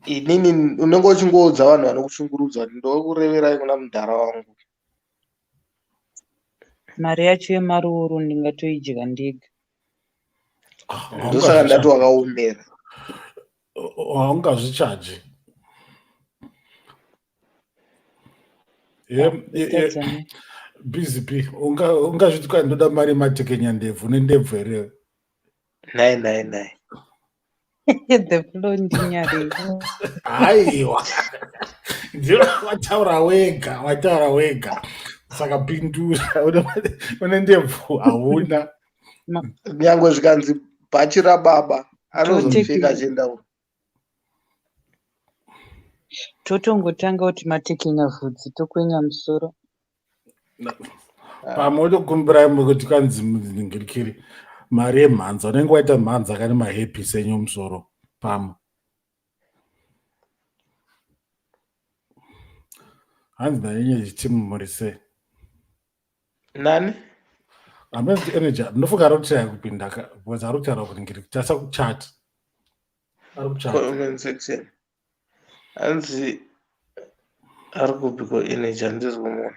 inini unenge uchingoudza vanhu vanokushungurudza kuti ndokureverai kuna mudhara wangu. Mari yacho yemarooro ndingatoidya ndega. Ndosaka ndati wakaomera. Haungazvichaji. Busy p ungazviti kwai ndoda mari yematekenya ndebvu, une ndebvu here? Nhai nhai nhai. The flow ndinyarei. Aiwa, ndiwe wataura wega, wataura wega, saka pindura. Une ndebvu hauna? Nyangwe zvikanzi bhachi rababa anozopfeka achienda ku. Totongotanga kuti matekenya vhudzi tokwenya musoro. Pamwe wotokumbira kuti kanzi ngirikiri mari yemhanza, unenge waita mhanza kane mahepisi enyu musoro pamwe. Hanzi nainye chitimu muri sei? Nani? Hamene kuti energy ndinofunga ari kutraya kupinda ka because ari kutaura kuti ngiri tarisa kuchat. Ari kuchat. Comment section. Hanzi ari kupi ko energy handisi kumuona.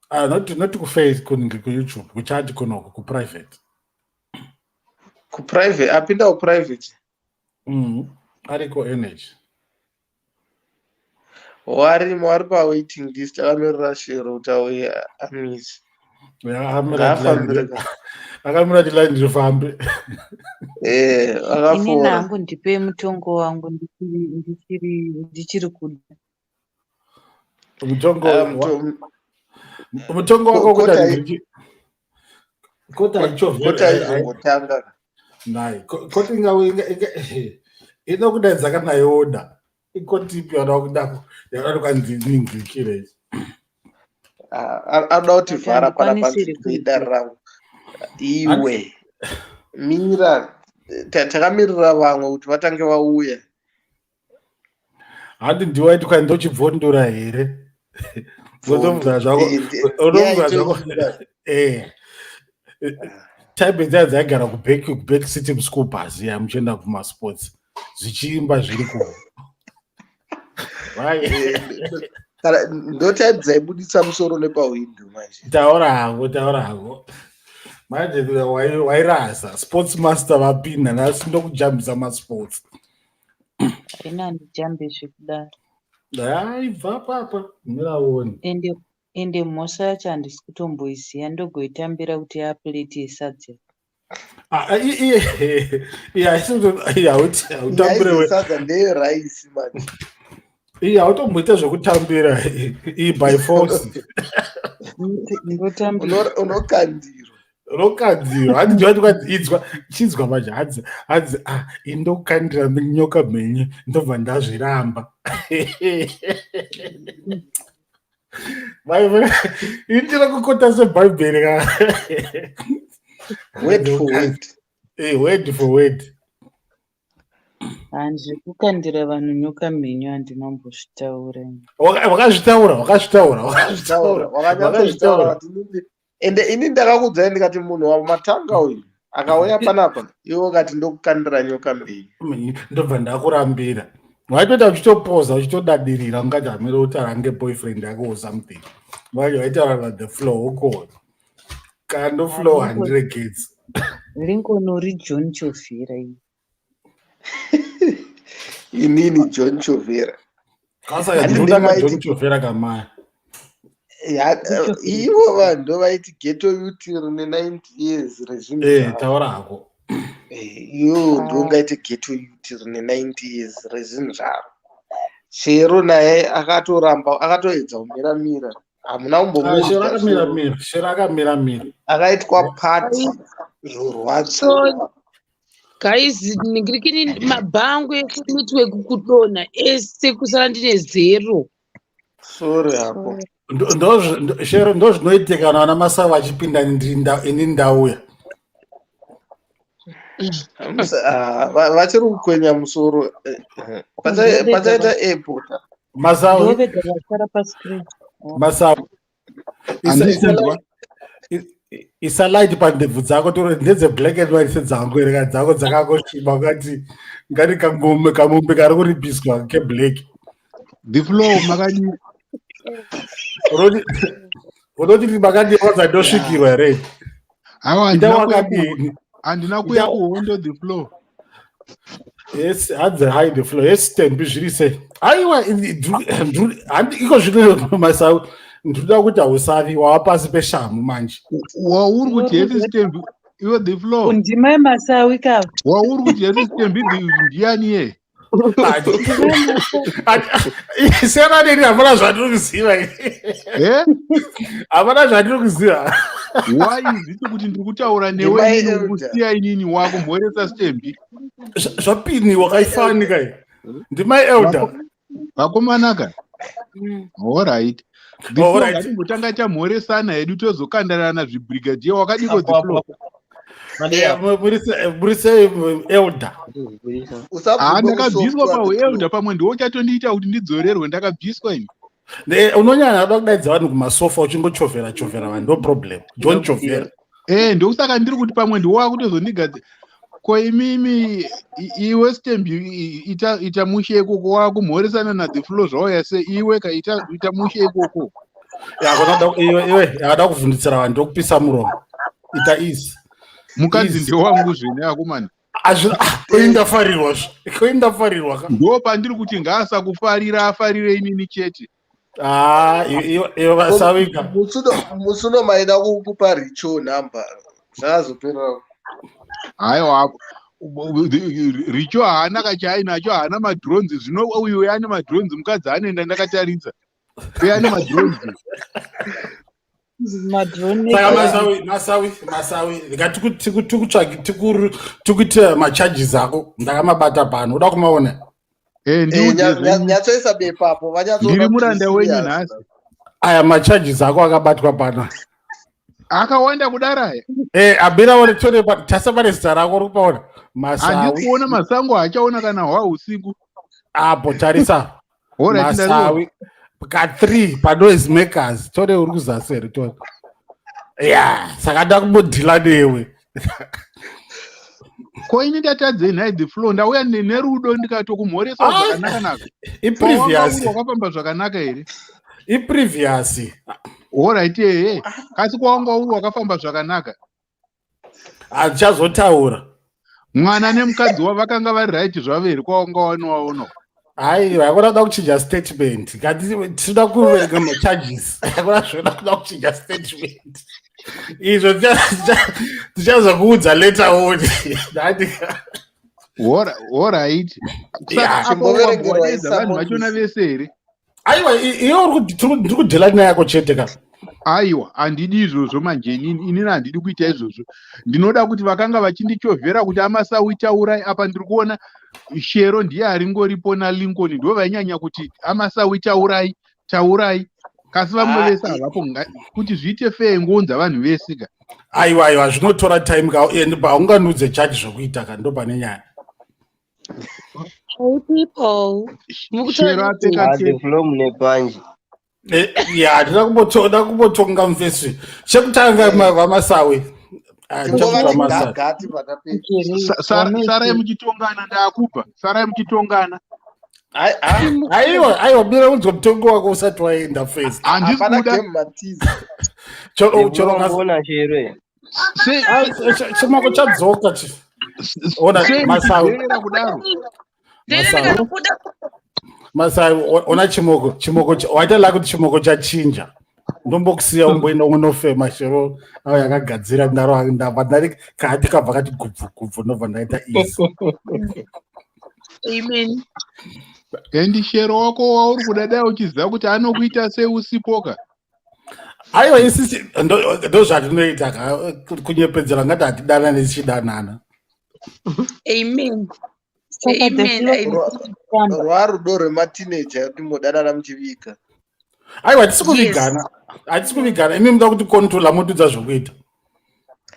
Ah, not kuface kunge kuYouTube, kuchat kunoku kuprivate. Kuprivate apinda kuprivate. Ariko energy. Warimo ari pawaiting list akamirira Shero kuti auye amise. Ngaafambire ka. Akamira kuti line rifambe. Inini Akafora. hangu ndipe mutongo wangu ndichiri kuda. Mutongo Ah, mutongo wako Kota kuda kota ichovhera. Kota izongotanga. Nai, koti inga inokudaidza kana yoda. Ikoti ipi yauda kuda yakati kwanzi ningirikire. Ah, anoda kuti vhara pana Handikwanisi panzi here kuita. idare rangu. Iwe mira takamirira vamwe kuti vatange vauya. Handi ndiwaiti kwai ndochibvondora here? Unobvunza zvako. Unobvunza zvako. Type dzaya dzaigara kuback city school bus ya muchienda kumasports zvichiimba zviri ku. Kana ndo type dzaibuditsa musoro nepahwindo manje. Taura hako, taura hako. Manje wairasa sports master vapinda nhasi ndokujambisa masports. Haina handijambe zvekudaro. Hai, bva papa, miraone. Ende mhosva yacho handisi kutomboiziva ndogoitambira kuti yaplate yesadza. Ah, iye haisi hauti hautambire Sadza ndeyeraisi manje. Iye hautomboita zvekutambira iyi by force. Ndotambira. Unokandirwa. Rokandirwa hanzi ndivati kwanzi idzwa chinzwa manje hanzi ah indokandira nyoka mhenyu ndobva ndazviramba. Indira kukota sebhaibheri ka. Word for word. Word for word. Hanzi kukandira vanhu nyoka mhenyu handinombozvitaura. Wakazvitaura, wakazvitaura, wakazvitaura. Wakanyatsotaura kuti ende ini ndakakudzai ndikati munhu wamatanga uyu akauya panapa iwe ukati ndokukandira nyoka mhenyu. Ndobva ndakurambira. Waitoita uchitopoza uchitodadirira ungati hamire utaura ngeboyfriend yako or something. Wacho waitaura na the flow ukona. Kando flow handiregedzi. Lincoln uri John Chovhera iyi. Inini John Chovhera. Kasa Handi ndinoda ka ndimaiti John Chovhera kamaya. Ya, ivo vanhu ndovaiti ghetto youth rine 90 years rezvinhu zvavo. Taura hako. Iwo ndongaite ghetto youth rine 90 years rezvinhu zvavo. Shero naye akatoramba akatoedza kumira mira. Hamuna Ah, Shero kumbomuudza akamira Shero. mira. Shero akamira mira. Akaitwa party zvorwadza. So guys, ndikini mabhangu ekunetwork kudonha ese kusara ndine zero. Sorry hako. Shero ndozvinoitika kana vana Masava vachipinda ini ndauya. Ah, vachiri kukwenya musoro. Ndovega Pachaita airport. Masawi, Ndovega vasara pascreen. Masawi. Handisi kunzwa. Isa light pandebvu dzako, tore ndedze black and white sedzangu here, kana dzako dzakangosviba ungati ngati kangombe kamombe kari kuripiswa keblack. The Flow, makadii? Unoti makadii? Wanza ndosvikirwa here? Aiwa, Ita handina kuya wakadini? Handina kuya Ita kuhondo, The Flow. Yes, hanzi hi The Flow. Yes, Tembi, zviri sei? Aiwa, iko zvino Masawi, ndinoda kuti hausavi wava pasi peshamu manje. Wauri kuti hesi Stembi, iwe The Flow. Ndimai Masawi kava. Wauri kuti hesi Stembi ndiani ye? Siyana neni, hapana zvandiri kuziva. Eh? Hapana zvandiri kuziva. Why is it kuti ndiri kutaura newe Ndimai inini Elder. kusiya inini wako mhoresa Stembi? Zvapiniwa kaifani kai, ndimai Elder. Vakomanaka. Alright. The Oh, Flow, alright. ngatimbotanga tamhoresana hedu, tozokandarana zvibrigadier. Wakadiko, The Flow? Eh, muri sei, Elder? Haa, Usabvumwe ndakabviswa kusoftwa, The Flow. pauelder, pamwe ndiwo uchatondiita kuti ndidzorerwe, ndakabviswa ini. Unonyanya kuda kudaidza vanhu kumasofa uchingochovhera chovhera vanhu, ndo problem, John chovhera. Eh, ndokusaka ndiri kuti pamwe ndiwo wakutozondigadzi. Ko imimi, iwe Stembi, ita mushe ikoko, wakumhoresana naThe Flow zvauya se iwe ka, ita mushe ikoko. Iwe iwe, akada kuvhundutsira vanhu, ndokupisa muromo. Ita easy. Mukadzi Easy. ndewangu zvene, akomana. Koindafarirwa zve, koindafarirwa ka. Ndo pandiri kuti ngaasakufarira, afarire inini chete. Ah, iwe vasawika. Musuno maida kukupa richo number, zvakazoperera. Haiwa, richo haana kachaainacho, haana madrones. Zvino uyu ane madrones, mukadzi anoenda ndakatarisa, uye ane madrones. Madrone. Saka Masawi, Masawi, Masawi, ndikati tikuite macharges ako, ndakamabata pano, uda kumaona? Eh, ndiudze zvenyu. Nyatsoisa bepapo vanyatsoona Ndiri kuti muranda wenyu serious. nhasi. Aya macharges ako akabatwa pano. Akawanda kudaro aya? Eh, abira one, tore tasa pane zita rako, uri kupaona, Handisi Masawi. kuona, masango haachaona kana hwa usiku. Apo, tarisa. Alright, ndariona. Masawi ka3 panoise makers, tore uri kuzasi here? Tore ya, saka ndakumbodhila newe. Ko ini ndatadzei nhai, The Flow? Ndauya nerudo ndikatokumhoresa Ah, zvakanaka naka. Iprevious. Wakafamba zvakanaka here? Iprevious. Alright, ehe, kasi kwawanga uri wakafamba zvakanaka? Handichazotaura. Mwana nemukadzi wavakanga vari right zvavo here kwawanga wanowaonawo? Hai, hakuna kuda kuchinja statement. Ngati tinoda kuverenga macharges, hakuna zvoda kuda kuchinja statement izvo, tichazokuudza later on. Ndati Alright. Yeah. Saka apa Chimboverengerwa wambowadedza vanhu vachona isamukisi. vese here? Aiwa, iwe uri ndiri kudhila nyaya yako chete ka. Aiwa, handidi izvozvo manje. Inini handidi kuita izvozvo. Ndinoda kuti vakanga vachindichovhera kuti amasawi taurai apa, ndiri kuona Shero ndiye aringoripo naLincoln, ndo vainyanya kuti amasawi taurai, taurai, kasi vamwe Ah, vese havapo. Kuti zviite fair, ngounza vanhu vese ka. Aiwa, aiwa, zvinotora time ka, and haunganudze charge zvokuita ka, ndo pane nyaya. Hey people, Shero apfeka Ah, The cape. Flow mune panji. Eh, ya, ndida kumbotonga mufesi chekutanga, vaMasawi. Ah, Tingovati ndichakupa Masawi. gagati patapera. Sarai muchitongana, ndaakubva, sarai muchitongana. Aiwa, aiwa, mira unzwa mutongo wako usati waenda first. Handisi Hapana kuda. game matizi. Chero Kuona Shero here? Ah, chimako chadzoka ona. Sei Masawi. muchidherera kudaro? Masawi, Masawi, ona chimoko, chimoko waita la kuti chimoko chachinja. Ndombokusiya umboenda unofema. Shero ayo yakagadzira ndaro, ndabva ndari kati kabva kati gubvu gubvu, ndobva ndaita easy. Amen. And Shero wako wauri kuda, dai uchiziva kuti anokuita sei usipoka. Aiwa, isisi ndo zvatinoita ka, kunyepedzera ngati hatidanane tichidanana. Amen. Saka The Amen. Flow Amen. kutamba. Rwarudo rwematineja kuti modanana muchiviga. Aiwa, hatisi kuvigana, hatisi kuvigana. Imi muda kuti controla, motudza zvokuita.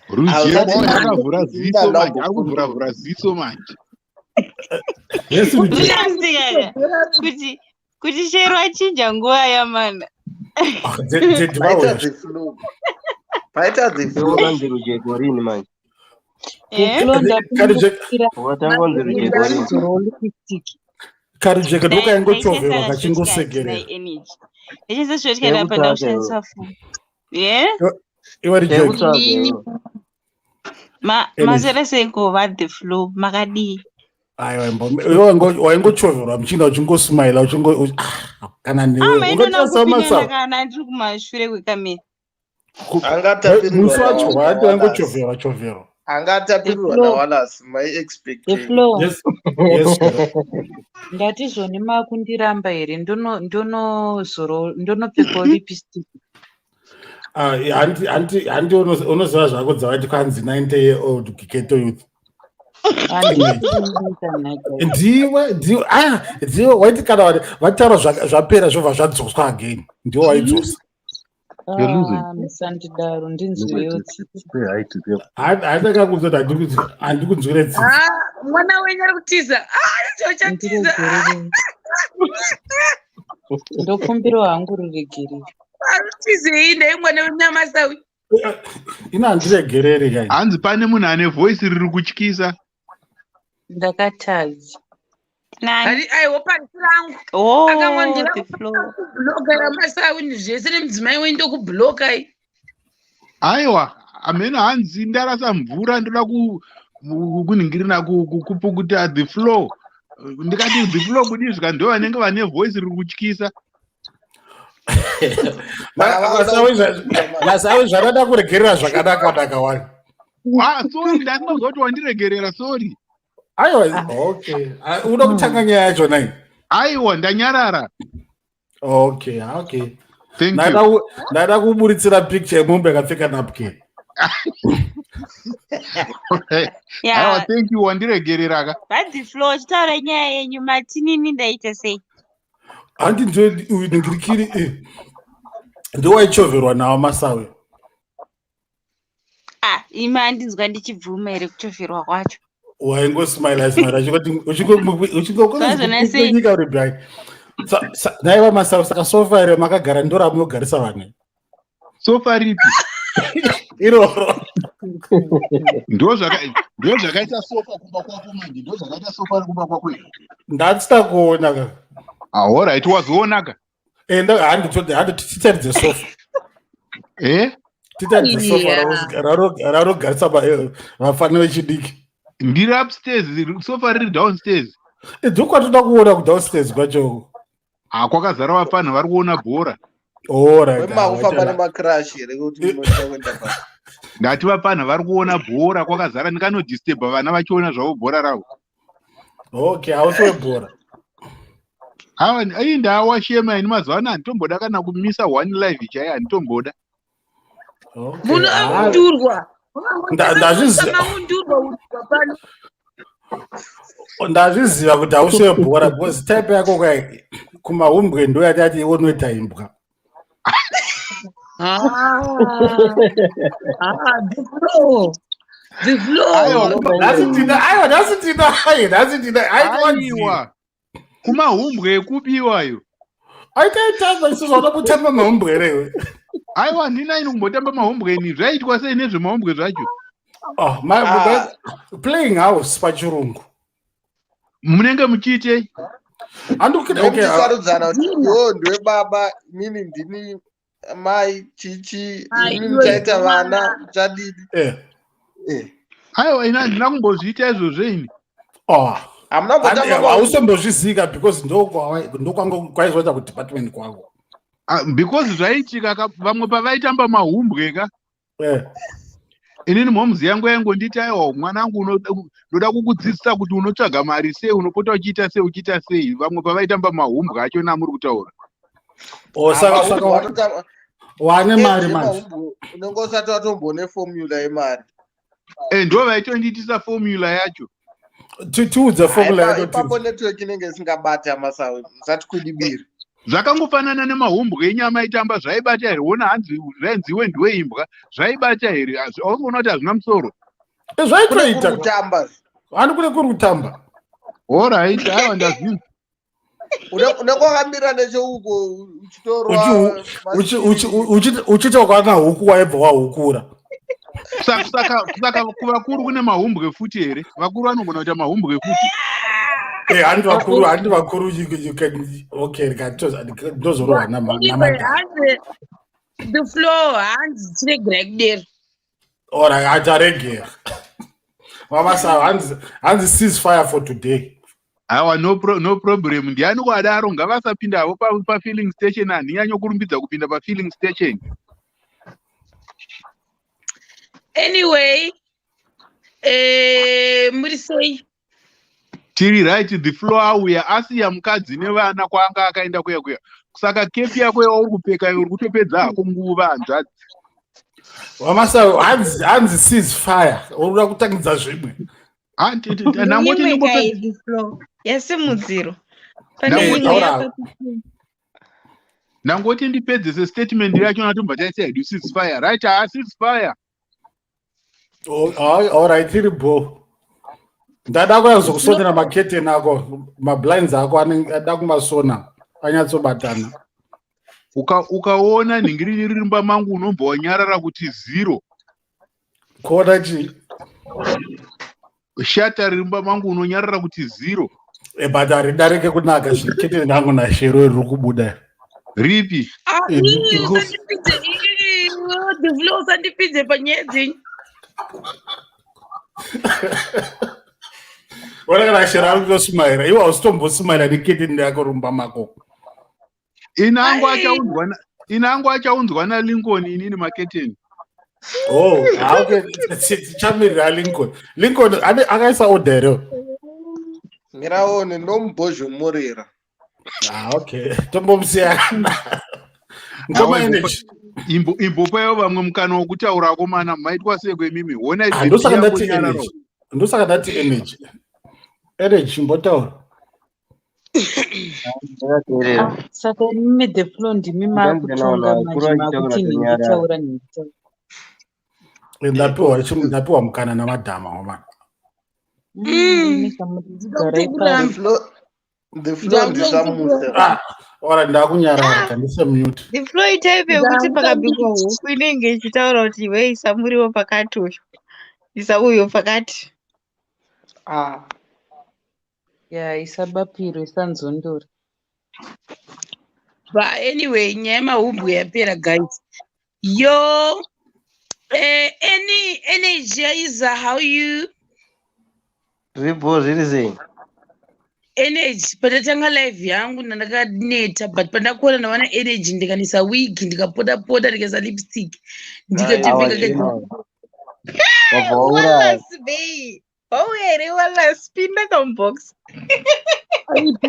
Rujeko Hausati akavhura ziso manje, ari kuvhuravhura ziso manje. Yes, Rujeko. Ndinoziva kuti Shero achinja nguva yamana. Ah, Dzedhi Paita vauya. the flow. Paita the flow. Ndokanzi rujeko rini manje? Eh? Flow Karujeko Wakatanga kunzi rujeko rini? ndapindirawo lipstick. karujeko ndokaingochoverwa Ndaishandisa kachingosekerera. energy. Ndaishandisa shortcut apa Taikutsvaga iwe. ndakushandisa phone. Yeah? Iwe rujeko. Taikutsvaga Ndini. iwe. Energy. Maswera seiko va the flow makadii? Aiwa, iwe waingochoverwa muchinda uchingosmaila uchingo ah, kana Ah, newe maindona ungatasa kupinda masawi. kana ndiri kumashure kwekamera. Angatapirirwa Musi wacho na wati Wallace. waingochoverwa choverwa. Angatapirirwa The flow. naWallace. My The expectation. flow. Yes. Yes. Shero. Ndati zvoni makundiramba here ndonopfekawo lipstick. Ah, handi unoziva zvako dzavati kwanzi 90 year old ghetto youth. Handisi kuita nhaka. Ndiwe ndiwe ah ndiwe waiti kana vataura zvapera zvobva zvadzoswa again. Ndiwe waidzosa. You're losing. Ah, musandidaro ndinzwirewo tsitsi. Say hi to them. Handakakunzwa kuti handikunzwire tsitsi. Ah, mwana wenyu ari kutiza. Ah, icho chatiza. Ah, Ndiregererei. Ndokumbirawo hangu ruregerero. ari kutizei ndai mwana wenyu amasawi. Ina handiregereri kai. Hanzi pane munhu ane voice riri kutyisa. Ndakatadza. Nani? Hari aiwa parisi rangu. Oh, Akangondira the flow. kubhuloka yamasawi zvese nemudzimai wenyu ndokubhulokai. Aiwa, amene hanzi ndarasa mvura ndoda kuningirina kupukuta the floor. Ndikati the floor kudii zvika ndo vanenge vane voice riri kutyisa. Masawi zvakada kuregerera zvakanaka naka wani. Ah, sorry, ndandinozwa kuti wandiregerera, sorry. Aiwa, okay. Ah, unoda kutanga nyaya yacho nai. Aiwa, ndanyarara. Okay, okay. Thank Ndaida you. ndaida kuburitsira picture yemombe yakapfeka napkin. Aiwa, Yeah. thank you, wandiregerera ka. Va the flow chitaura nyaya yenyu matinini ndaita sei? Handi ndio uyu ningirikiri ndiwaichoverwa nawo Masawi. Ah, imi handinzwa ndichibvuma here kuchoverwa kwacho. Waingosmaila smaila Zvazvona sei? uchingonyika uri bright. Naiva Masawi, saka sofa here makagara ndo ramunogarisa vanhu Sofa ripi? Iroro. Ndo zvakaita sofa kumba kwako manje, ndo zvakaita sofa kumba kwako iri. Ndatsita kuona ka. Ah, alright, wazoona ka. Enda handi handi titaridze sofa. Eh? Titaridze sofa Yeah. rarogarisa vafana vechidiki. Ndiri upstairs, sofa riri downstairs. Ndokwatoda kuona kudownstairs kwacho. Ah, kwakazara vafana vari kuona bhora. Alright. Wemakufamba nemacrash here kuti munoda kuenda pa. Ndati vafana vari kuona bhora kwakazara, ndinganodisturba vana vachiona zvavo bhora ravo. Okay, hausi webhora. Ava ai ndawashema ini mazuva ano handitomboda kana kumisa one live chaiyo handitomboda. Okay. Munhu Ah, aundurwa. Ndazviziva. Maundurwa undurwa pano. Ndazviziva kuti hausi webhora because type yako kai kumahumbwe ndo yatati iwe unoita imbwa. Ah, ah, the flow. The flow. Aiwa, Nhasi tina aiwa nhasi tina ai nhasi tina aitwa Aiwa. Kumahumbwe ekupi iwayo? Aitaitamba isusu vanoda kutamba mahumbwe here iwe? Aiwa, handina ini kumbotamba mahumbwe ini. Zvaiitwa sei nezvemahumbwe zvacho? Oh, Ah. playing house pachirungu. Munenge muchiitei? Handikukira okay. Nekuchisarudzana kuti iwewe ndiwe baba, inini ndini mai, chichi, Mai, imi iwe muchaita ndiwe vana, mwana. muchadini. Eh. Eh. Aiwa, ini handina kumbozviita izvozvo ini. Oh. Hamuna kumbotamba mahumbwe. Hausombozvizika because ndokwanga kwaizoita kudepartment kwako. Ah, because zvaiitika ka vamwe pavaitamba mahumbwe ka Eh. Inini mhomuzi yangu yaingonditi aiwa mwanangu ndoda kukudzidzisa kuti unotsvaga mari sei unopota uchiita sei uchiita sei vamwe pavaitamba mahumbwe acho namuri kutaura. Oh, saka Mahumbwe saka wane mari age manje. yemahumbwe unenge usati watombone formula yemari. Eh, ndo vaitondiitisa formula yacho. Tiudze formula yako. Ipapo network inenge isingabati amasawi, musatikwidibira. Zvakangofanana nemahumbwe enyama aitamba zvaibata here wona hanzi zvainzi iwe ndiwe imbwa zvaibata here aukuona kuti hazvina musoro. Eh, Kune kuri zvaitoita. kutamba. Handi kune kuri kutamba. Alright, aiwa ndazvinzwa. Unenge wakamira necheuko uchitorwa Uchiita ukaona huku waibva wahukura. Saka kuvakuru kune mahumbwe futi here? Vakuru vanogona kuita mahumbwe futi. Eh, handi vakuru, handi vakuru, you can, okay, ndozorohwa namadhara. Hanzi the floor, hanzi chiregerai kudero. Alright, acharegera. Mama hanzi hanzi cease fire for today. Aiwa, no, no problem. Ndiani kwadaro? Ngavasapinda havo pafilling station. Handinyanyo kurumbidza kupinda pafilling station. Anyway, muri sei? Tiri right. The floor auya asiya mukadzi nevana kwaanga akaenda kuya kuya. Saka kepi yako yauri kupfeka uri kutopedza hako nguva, hanzvadzi. Wamasa hanzi cease fire. Uri kuda kutangidza zvimwe. Nangoti Imwe kai the floor yasimudziro pane Ndangoti- imwe Taura. Ndangoti ndipedzese statement yacho, natobva taisa hedu cease fire. Right, haa, cease fire. Oh, all right, iri bo. Ndada kuyazokusonera maketeni ako, mablinds ako anenge ada kumasona anyatsobatana. Ukaona nhingirini riri mumba mangu unobva wanyarara kuti zero. Kuona chii? Shata riri mumba mangu unonyarara kuti zero. Eh, but haridarike kunaka zviketeni rangu nashero riri kubuda. Ripi? Ah, Eh, ii, usandipidze, ii, the floor, usandipidze panyaya dzenyu. Ona kana shero ari kutosmaira, iwe hausitombosmaira neketeni rako rumba mako. Inangu Ai. Inangu achaunzwa naLincoln inini maketeni. Oh, ah, okay. Tichamirira Lincoln. Lincoln akaisa order here? Miraone ndomubhozhomorera. Ah, okay. Tombomusiya. Ngoma Awa, energy. Imbopaiwo vamwe mukana wokutaura, akomana. Maitwa sei kwemimi? Honai. Ah, ndosaka ndati energy. Ndosaka ndati energy. Energy, chimbotaura. Ndakateerera. Saka imimi the floor ndimi Ndandinaona makutonga vakuru manje vachitaura makuti tonyarara. nhingitaura nhingitaura. Ndapiwa mukana namadhama wamana. Garai The pasi. floor, the floor ndisamusa. Ah, ora ndakunyarara, kandise mute. The floor itype yekuti pakabikwa huku inenge ichitaura kuti iwe isa muriwo pakati, uyu isa uyo pakati. Ah. Ya, isa bapiro, isa nzondora. But anyway, nyaya yemahumbwe yapera, guys. Yo, any energy, Isa, how you? Zvibho, zviri sei? Energy, patatanga live yangu ndandakaneta, but pandakuona ndawana energy, ndikanisa wig, ndikapoda poda, ndikaisa lipstick, Awa, ndikatopfeka zvino. Wabva wauraya. Wallace bei wauya here? Wallace, pinda kamubox.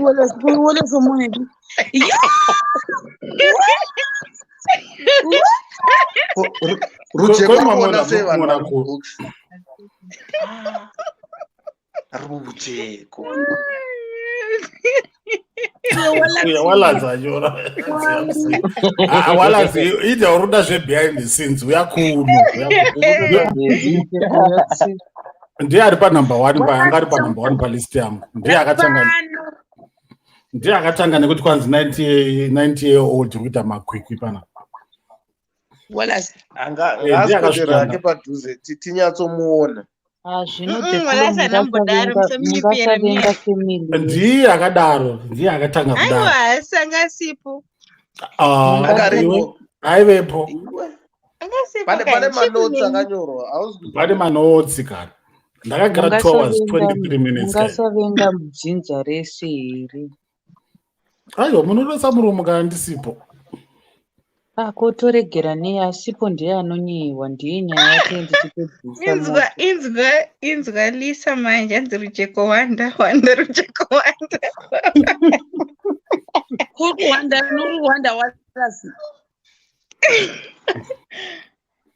Wallace omunepi? Yo! Rujeko Ko- kuona mamona- sei vanhu mamona vari mubox? Rujeko. Uya Wallace anyora. Ah, Wallace, ida uri kuda zvebehind the scenes, uya kuno. Uya kuno. Ndiye ari panumber one, anga ari panumber one palist yangu. Ndiye akatanga, Pano. ndiye akatanga nekuti kwanzi 90 year old kuita makwikwi pana. Wallace. Anga Eh, ndiye ngaaswedera akasvika. hake padhuze tinyatsomuona. Ah, zvino Mm-mm, the floor Wallace anambodaro, musamunyepera mungasavenga mira. family yese. Ndiye akadaro, ndiye akatanga Aiwa, kudaro. asi anga asipo. Ah, Akaripo. iwe, aivepo. Iwe. Anga asipo Pane kani pane manotsi chikuneni. akanyorwa. Hauzi Pane manotsi kana. Ndakagara 2 hours 23 minutes kai. Mungasavenga dzinza rese here? Aiwa, munoresa muromo kana ndisipo. Ah, kotoregera nei? Asipo ndiye anonyeyiwa, ndiye nyaya yacho ndichitobvisa Inzwa, moto. inzwa, inzwa Lisa manje anzi rujeko wanda wanda, rujeko wanda. Kuri kuwanda, nuri kuwanda, Wallace.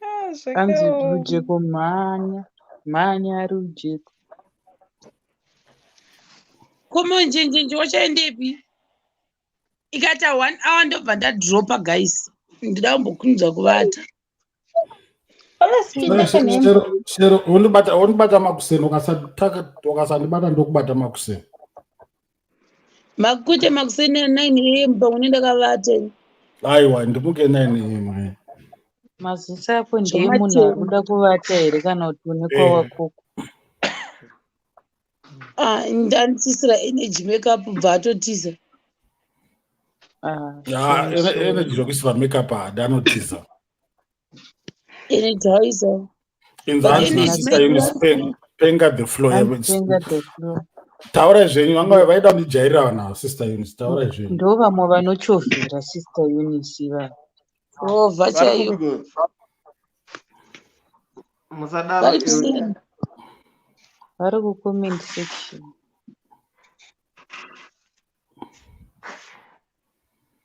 Ah, Anzi zvakaoma. rujeko mhanya mhanya rujeko. Komonjenjenje wachaendepi? Ikaita one hour ndobva ndadropa, guys. Ndida kumbokurumidza kuvata. Wallace, pinda kanhembe. Shero, wondibata makuseni, ukasandibata ndokubata makuseni. Makuite makuseni a9 am pamwe ndakavata. Aiwa, ndimuke 9 am. Maziso ako ndeemunhu ari kuda kuvata here kana kuti une kwawakoko? Ah, ndanisisira energy makeup bva atotiza. Ah, Ya, shame, sorry. Energy zvokuisirwa makeup haadi, anotiza. Energy haiza. Inzi hanzi But nasister energy Eunice, penga the floor. Andipenga the floor. Taurai zvenyu, vanga vaida kundijairira vanhu ava, Sister Eunice, taurai zvenyu. Ndo vamwe vanochovhera Sister Eunice ivava. Rovha Vari chaiyo. kupiko? Musadaro Vari iwe. kuseni. Vari kucomment section.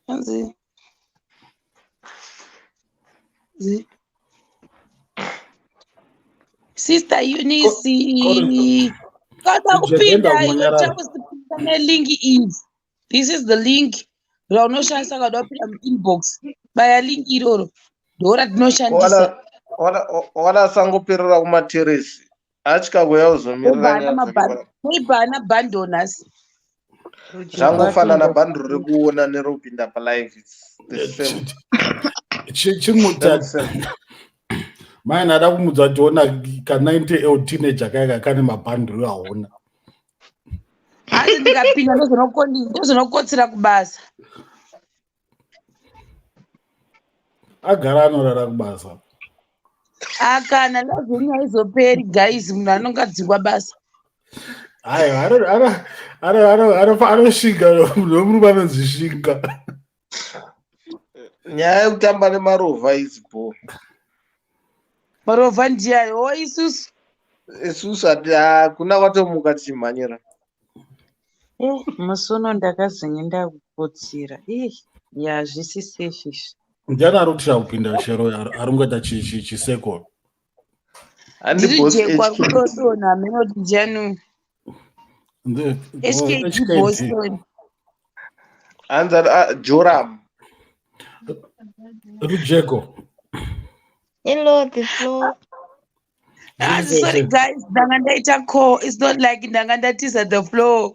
Hanzi. Sister Eunice. Kada Ujegenda kupinda iwe kumanyarara. chakusipinda nelink iyi. This is the link raunoshandisa kada kupinda muinbox. Baya link iroro. Ndo ratinoshandisa. Wala asangoperera kumateresi. Atya kuuya kuzomirira Maybe nyaya haana dzake mabhan- maybe haana bundle nhasi. Zvangofanana, Rujeko bhanduru rekuona nerokupinda palive, it's the same. Chimuta Same, same. Mai ada kumudza kuti ona ka 90 l teenager kaya kane mabhanduru aona. Hanzi ndikapinda ndozonokotsera kubasa. Agara anorara kubasa. Akana love yenyu haizoperi guys, munhu anongadzingwa basa. Aiwa, anoshinga nomurume anonzi shinga. Nyaya yekutamba nemarovha idzi bo. Marovha ndiani? O isusu. Isusu hakuna kwatomuka tichimhanyira. Eh, musi uno ndakazenge ndakukotsira. Ih, ya zvisi safe izvi. Ndiani ari kutira kupinda shero ari kungoita chiseko? Handi Ndiri boss jekwa HK. kudodona hameno kuti ndiani uyu. HKD boss. HKD. Hanzi Joram. Rujeko. Hello, the floor. Ah, sorry guys, ndanga ndaita call. It's not like ndanga ndatiza the floor.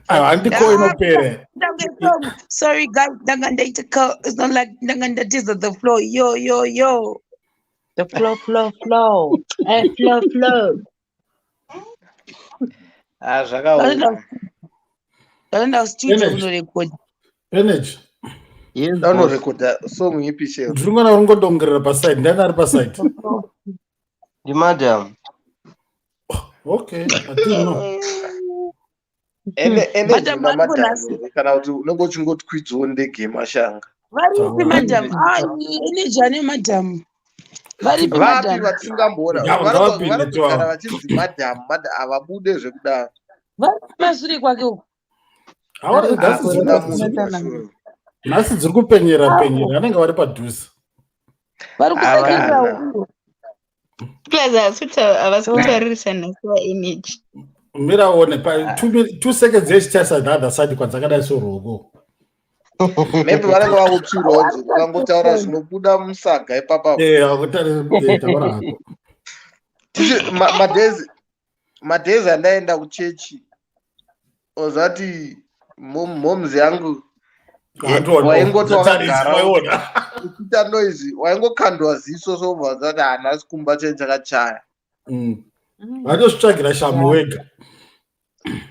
Aiwa, handiko inopere. Sorry guys, ndanga ndaita call. It's not like ndanga ndatiza the floor. Yo yo yo. The flow, flow, flow. Eh, flow, flow. Ah, zvakaoma. Ndanoenda kustudio Energy. kunorekodha. Energy. Yes, boss. Daunorekodha song ipi, Shero? Ndiri kuona uri ngodongerera paside. Ndiani ari paside? Ndimadam. Okay, I didn't know. Energy Madam una vari madam kunasi. here kana kuti unenge uchingotwidzawo ndege yemashanga? Varipi Taura. madam? Ah, energy ane madam. Varipi Vapi madam? vatingamboona? Ngavapinde Vanogara tiwawo. vachinzi madam, madam, havabude zvekudaro. Vari kumashure kwake uko. Hawa- nhasi dziri Hakuna ku- munhu kumashure. Nhasi dziri kupenyera penyera, vanenge vari padhuze. Vari kusekerera Havana. uko. Plus, havasi kutaurisa nhasi vaenergy. Mira one pa 2 seconds yechitarisa the other side kwadzakadai soruoko. Maybe vanenge vakutsvirwawo nzi ukangotaura zvinobuda musaga ipapapo. Taura hako. Madhezi andaenda kuchechi, ozati moms yangu waingoti wakagara Waiona. uchiita noise, waingokandwa ziso, sobva zati hanhasi kumba chenyu chakachaya. Vatozvitsvagira shamu wega.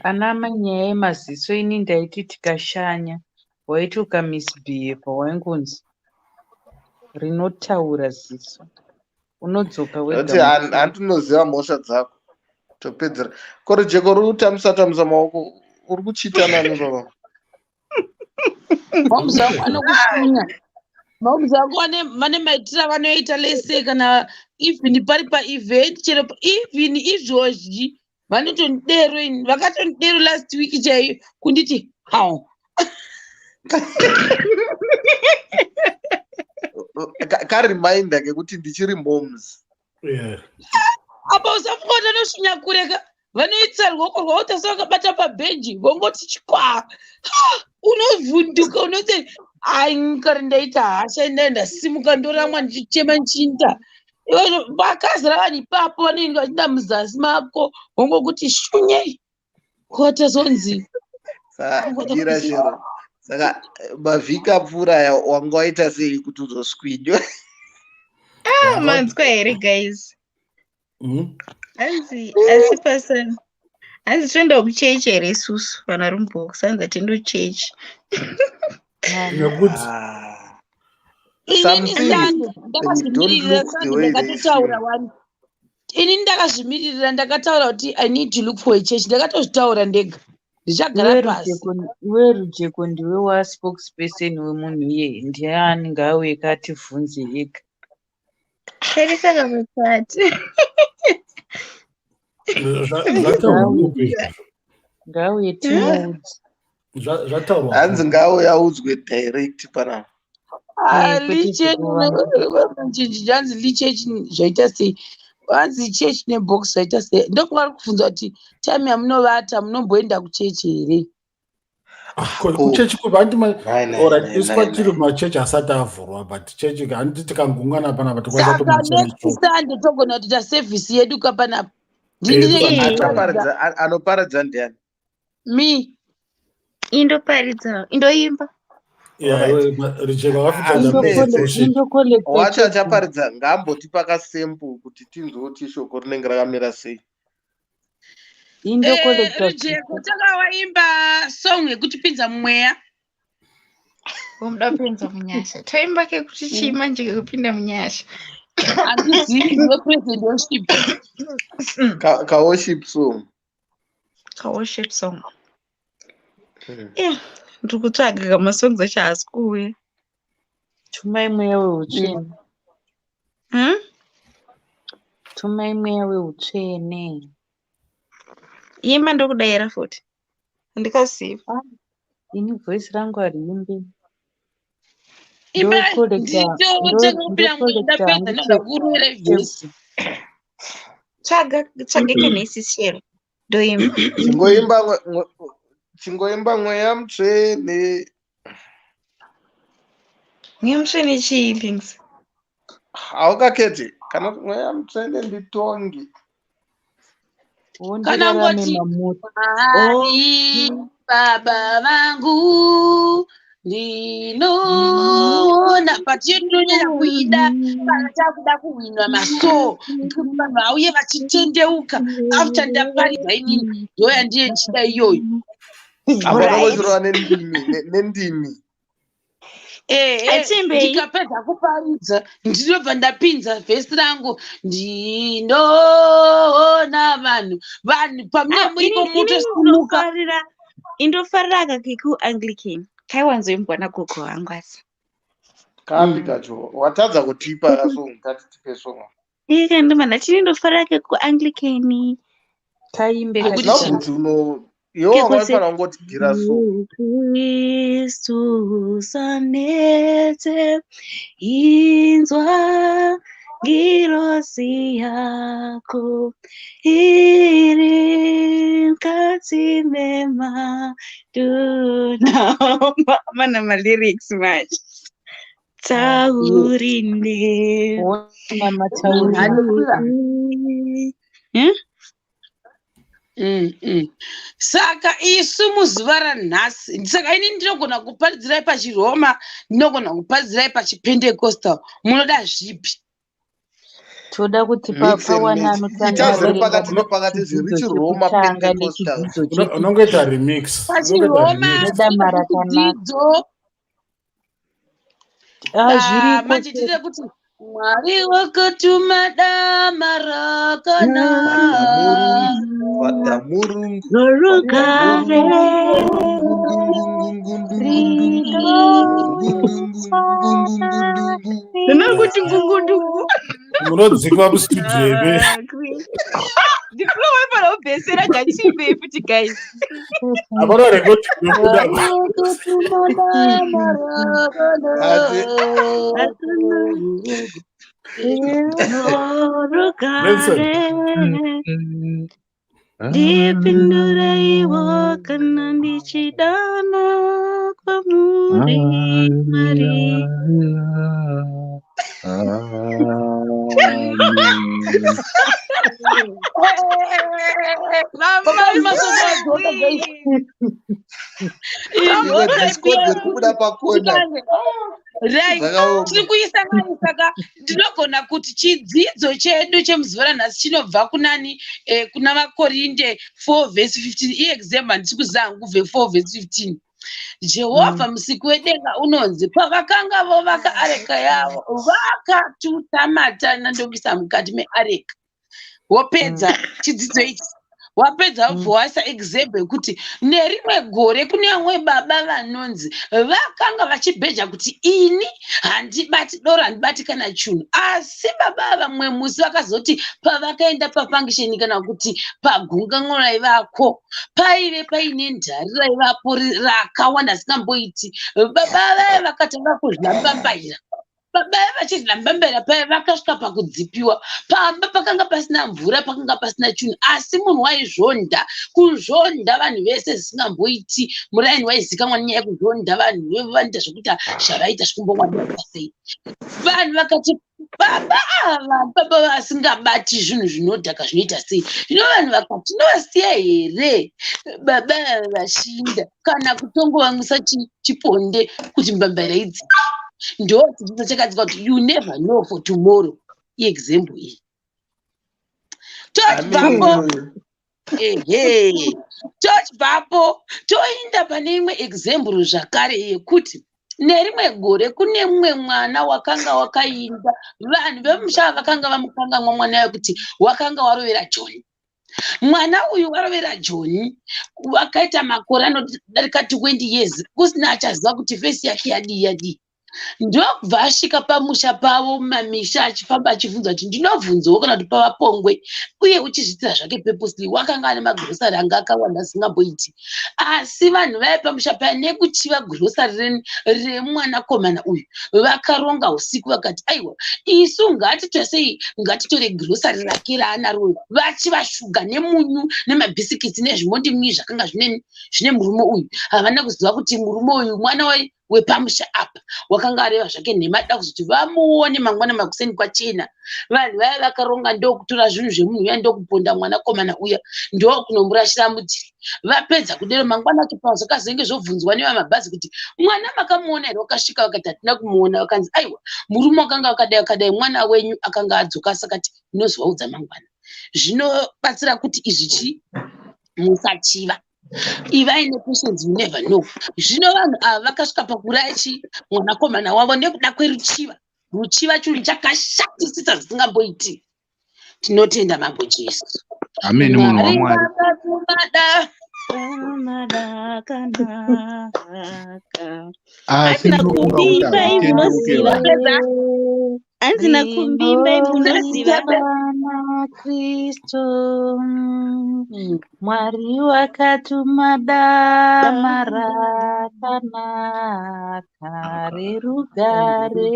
Ana manyaya yemaziso, ini ndaiti tikashanya, waiti ukamisbehave waingonzi rinotaura ziso, unodzoka wega. Nokuti handinoziva mhosva dzako, topedzera korejeko uri kutambisa tambisa maoko, uri kuchita nani baba? Moms vangu vanokushinya. Moms vangu vane maitiro avanoita lese kana even pari paevent chero even izvozvi vanotondidero ini, vakatondidero last week chaiyo kunditi hau. Kareminder kekuti ndichiri moms. Apa usafunga kuti vanoshinya kureka, vanoitsa ruoko rwavo tasa vakabata pabhenji, vongoti chikwa, unovhunduka, unoti ai kare ndaita hasha, ndai ndasimuka ndoramwa ndichichema nchinda. Vakazara vanhu ipapo vanenge vachiinda muzasi mako, vongokuti shunyei kwatazonzi. Saka mira Shero. Saka mavhiki apfuura aya wanga waita sei kuti uzoswinywa? Ah, manzwa here guys? Hanzi asi pasana. Hanzi toenda kuchechi here isusu vanhu vari mubox hanzi hatiende kuchechi. Nekuti Inini Some Sando things they don't ndakazvimiririra look the Sando way they ndakatotaura seem. wani. Inini ndakazvimiririra ndakataura kuti I need to look for a church. Ndakatozvitaura ndega. Ndichagara Iwe pasi. Rujeko, iwe Rujeko ndiwe waspokesperson wemunhu iye, ndiani ngaauye kativhunze ega. Tarisa kamukati. Zvataurwa kupi izvozvo? Ngauye timuudze. Zvataurwa Hanzi kupi? ngauye audzwe direct panapa. Ah, Kwete lichechi zvekuvanza. hanzi lichechi zvaita sei? Hanzi chechi nebox zvaita sei? Ndokuvari kubvunza kuti time yamunovata munomboenda kuchechi here? Kuchechi kupi? Hanti Nai nai alright, nai isu nai kwatiri nai. machechi asati avhurwa, but chechi handiti tikangungana panapa tokwanisa Saka tomutsa next necho. Sunday togona kutoita service yedu kapanapa. Eh, Ndinenge toita- ndichiparidza Achaparidza anoparidza ndiani? me. Indoparidza, indoimba. Yeah, Alright. iwe, Rujeko wakafitadza Hazvinetse. worship. Indokolekta Wacho chegumi. achaparidza ngaambotipa kasempu kuti tinzwe kuti shoko rinenge rakamira sei. Indokolekta Rujeko takawaimba song yekutipinza mumweya. Vomuda kupinza munyasha. Toimba kekuti chii manje kekupinda munyasha. Handizivi ndiwe president worship. Kaworship song. Kaworship song. Eh, ndiri kutsvaga kamasongs acho haasi kuuya. Tumai mweya weutsvene. Hmm? Tumai mweya weutsvene. Imba ndokudayira futi. Handikaziva. Ah, ini voice rangu hariimbi. Imba Ndokolekta nditotanga kupinda mumweya ndokolekta ndapedza hangu ndoda kurwira vhesi. Tsvaga tsvaga kenesi shero. Ndoimba. Chingoimba chingoimba mweya mutsvene. Mweya mutsvene chii things? Haukaketi kana kuti mweya mutsvene nditongi. Kana Wondirarame ngoti mamuti. Mwari baba vangu ndinoona but iyo ndinonyanya kuida kana takuda kuhwinwa maso kuti vanhu vauye vachitendeuka after ndaparidza inini ndo yandiye ndichida iyoyo. Apa Alright. unongochirova nendimi nendimi. Ehe, Atimbei. ndikapedza kuparidza ndinobva ndapinza vhesi rangu ndinoona vanhu vanhu pamune Ah, muriko ini mutosimuka. ndofarira indofarira aka kekuanglican kaiwanzoimbwa nagogo vangu asi Kapi kacho watadza kutipa kasong tati tipe song. ikandimana chini ndofarira kekuanglican Kaimbe Kekuti Hatina chii? kuti uno iwe wanga kekuti waifanira kungoti gira song. Kristu sanetse inzwa ngirozi yako iri mukati memaduna mana malyrics manje taurine Wona mataurine. Hallelujah. Eh? Saka isu muzuva ranhasi, saka ini ndinogona kuparidzirai pachiroma, ndinogona kuparidzirai pachipentecostal. Munoda zvipi? Toda kuti Mix and pawane match. anotanga Ita zviri averenga pakati nepakati zviri chidzidzo chiRoma chekutanga Pentecostal. nechidzidzo Unongoita chechipiri. remix. Unongoita Pachiroma remix. Toda tinoda marakanaka. chidzidzo. Ah, Ah, zviriko manje chero. tinoda kuti Mwari wakatuma dama rakanaka. Vadamurungu, Rorugare Ndinori kuti ngungundungu. Munodzikwa mustudio ime. Ndifuna waifana kubhesera ngatiimbei futi guys. Hapana rekodi inobuda. Mwari wakatuma dama Ati rakanaka. Nelson. Rorugare ndipindureiwo kana ndichidana kwamuri Mwari. Baba masoko adzoka guys. Vamasawi. Imwe discord iri kubuda pakona. Right. Zvakaoma. Tiri kuisanganisa ka. Ndinogona kuti chidzidzo chedu chemuzuva ranhasi chinobva kunani? Kuna vaKorinde 4 vhesi 15. Iexample, handisi kuziva hangu kubve 4 vhesi 15. Jehovha musiki wedenga unonzi pavakanga vovaka areka yavo, vakatuta matanda ndokuisa mukati meareka. Wopedza chidzidzo ichi, wapedza, wobva waisa example yekuti nerimwe gore kune vamwe baba vanonzi vakanga vachibheja kuti ini handibati doro, handibati kana chunhu. Asi baba vamwe musi vakazoti pavakaenda pafunction kana kuti pagungano raivako, paive paine ndari raivapo rakawanda singamboiti. Baba vaya vakatanga kudya mbambaira. Baba vachidya mbambaira paya, vakasvika pakudzipiwa. Pamba pakanga pasina mvura, pakanga pasina chinhu, asi munhu waizvonda kuzvonda vanhu vese zvisingamboiti. Muraini waizikanwa nenyaya yekuzvonda vanhu, vanoita zvekuti zvavaita zvikumbomwaaa sei. Vanhu vakati baba ava baba vasingabati zvinhu zvinodhaka, zvinoita sei? Zvino vanhu vakati tinovasiya here baba ava vashinda kana kutongovamwisa chiponde kuti mbambaira idzi? Ndo chidzidzo chakadzika kuti you never know for tomorrow. Iexample iyi. Tochibvapo, ehe, tochibvapo toenda pane imwe example zvakare yekuti nerimwe gore kune mumwe mwana wakanga wakainda. Vanhu vemusha vakanga vamukangamwa mwana wekuti wakanga warovera Joni. Mwana uyu warovera Joni wakaita makore anodarika 20 years kusina achaziva kuti face yake yadii yadii. Ndokubva asvika pamusha pavo mumamisha achifamba achibvunza kuti ndinobvunzawo kana kuti pavapongwe, uye uchizviitira zvake purposely. Wakanga ane magrosari anga akawanda asingamboiti, asi vanhu vaiva pamusha paya nekuchiva grosari remwanakomana uyu vakaronga usiku, vakati aiwa, isu ngatitosei, ngatitore grosari rake raanaro. Vachiva shuga nemunyu nemabhisikitsi nezvimondimwi zvakanga zvine murume uyu. Havana kuziva kuti murume uyu mwana wepamusha apa wakanga areva zvake nhema, da kuzoti vamuone mangwana makuseni kwachena. Vanhu vaya vakaronga ndokutora zvinhu zvemunhu uya, ndokuponda mwanakomana uya, ndokunomurashira mudhiri. Vapedza kudero, mangwana acho pazvakazenge zvobvunzwa nevamabhazi kuti mwana makamuona here, wakasvika vakati hatina kumuona. Vakanzi aiwa, murume wakanga wakadai wakadai, mwana wenyu akanga adzoka, sakati munozovaudza mangwana. Zvinobatsira kuti izvi chi musachiva, ivai nepatience, you never know. Zvino vanhu ava vakasvika pakuraya chi mwanakomana wavo nekuda kweruchiva. Ruchiva chinhu chakashatisisa zvisingamboiti. Tinotenda Mambo Jesu. Ameni, munhu Mwari waMwari. vakatumada. Madakanaka. Asi Hanzi ndinofunga kuti nakumbimbai hazvitendeuke munoziva. vanhu. Hanzi nakumbimbai munoziva. Rinobva Kristu, Mwari wakatuma dama rakanaka rerugare.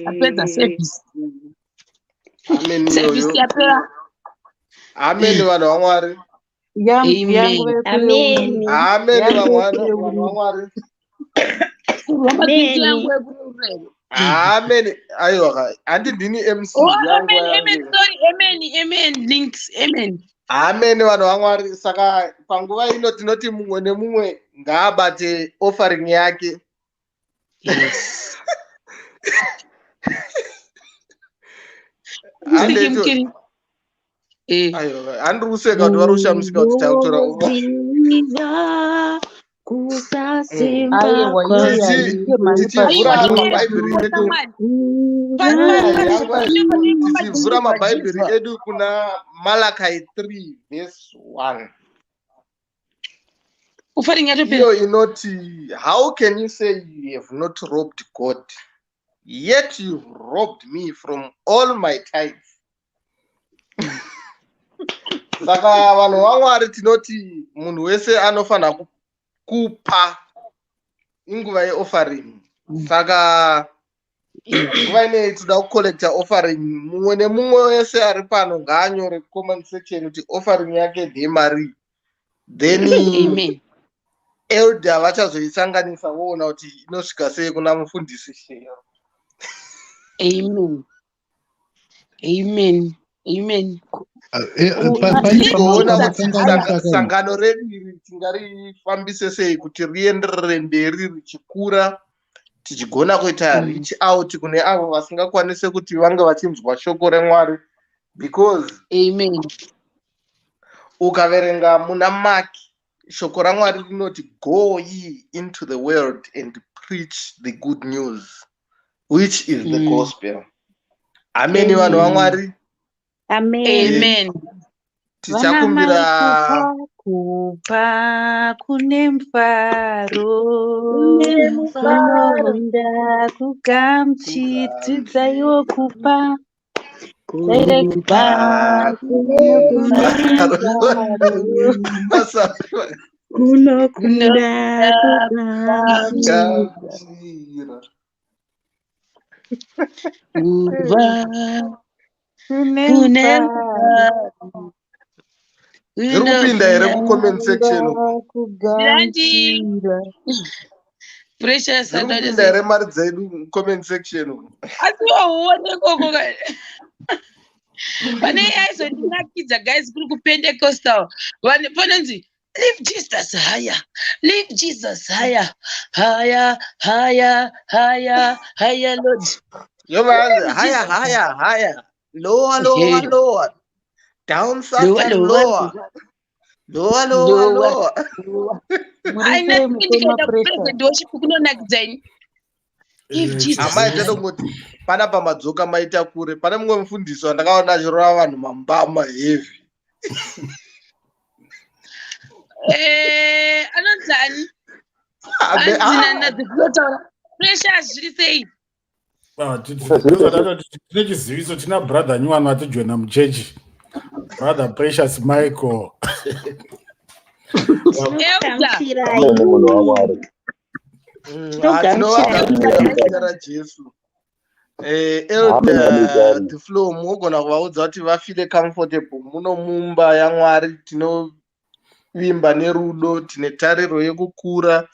Apedza service. Amen. Service Iyoyo. yapera. Amen, vanhu vaMwari. Amen. Yanguve. Amen. Amen. Yangu Vanhu vaMwari. Amen. Amen. Amen. Aiwa ka, handi ndini MC. Oh, yangu amen, amen, yangu. sorry, amen, amen, links, amen. Amen, vanhu vaMwari. Saka panguva ino tinoti mumwe nemumwe ngaabate offering yake. Yes. Handeto. Mukiri. Aiwa, handiri kuseka kuti vari kushamisika kuti takutora Unoziva kusasimba Aiwa, iyoyo haite mari. Tichivhura pazvinhu. mabhaibheri edu. Tichivhura mabhaibheri edu kuna Malachi 3 verse 1. Offering yatopera. Iyo inoti, "How can you say you have not robbed God, yet you've robbed me from all my tithes?" Saka vanhu vaMwari, tinoti munhu wese anofanira kupa. Inguva yeoffering. Saka nguva ineyi toda kucollecta offering. Mumwe nemumwe wese ari pano ngaanyore comment section kuti offering yake ndemari, then Amen. elder vachazoisanganisa voona kuti inosvika sei kuna mufundisi Shero. Amen. Amen. Amen. Pane Tigoona kuti pamakanganisa kai. sangano redu iri tingarifambise sei kuti rienderere mberi richikura, tichigona kuita reach out kune avo vasingakwanise kuti vange vachinzwa shoko reMwari, because Amen. Ukaverenga muna Mark, shoko raMwari rinoti, "Go ye into the world and preach the good news," which is the gospel. Ameni, vanhu vaMwari. Amen. Amen. Tichakumbira Vanamai, kupa kune mufaro, Kune mufaro. kunoenda kugamuchira. Dzidzaiwo kupa. Kupa kune mufaro. Kunokunda kugamuchira. Gamuchira. Kuva Kune kune mufaro. mufaro. Zviri kupinda here kucomment section uku? Ndandi Kugamuchira. Precious Zviri anoita kupinda sei? here mari dzedu mucomment section uku? Asi wauone koko pane aizondinakidza, guys, kuri kuPentecostal. Vanhu panonzi, "Lift Jesus higher, lift Jesus higher, higher, higher, higher, higher, Lord." Yobva yanzi Lift haya Jesus. haya haya, lower, lower, lower down, lower, Satan, lower, lower, lower, lower, lower, lower. Lower. Muri Aina sei, kuti mukoma ndikaenda Precious? kupresent worship kunonakidza ini. Lift Jesus Amai, higher. tatongoti panapa madzoka maita kure. Pane mumwe mufundisi wandakaona achirova vanhu mambama heavy. Anonzi ani? Hanzi nanadzifunotaura. Precious, zviri sei? Ah, tine chiziviso. Tina brother nyuwani vatijoina muchechi, Brother Precious Michael. Elder. Tinogamuchirai. Amene, munhu waMwari. Tinovagamuchira Tinogamuchirai. muzita raJesu. Amen, Elder amigani. The Flow, munogona kuvaudza kuti vafeel comfortable muno mumba yaMwari. Tinovimba nerudo, tine tariro yekukura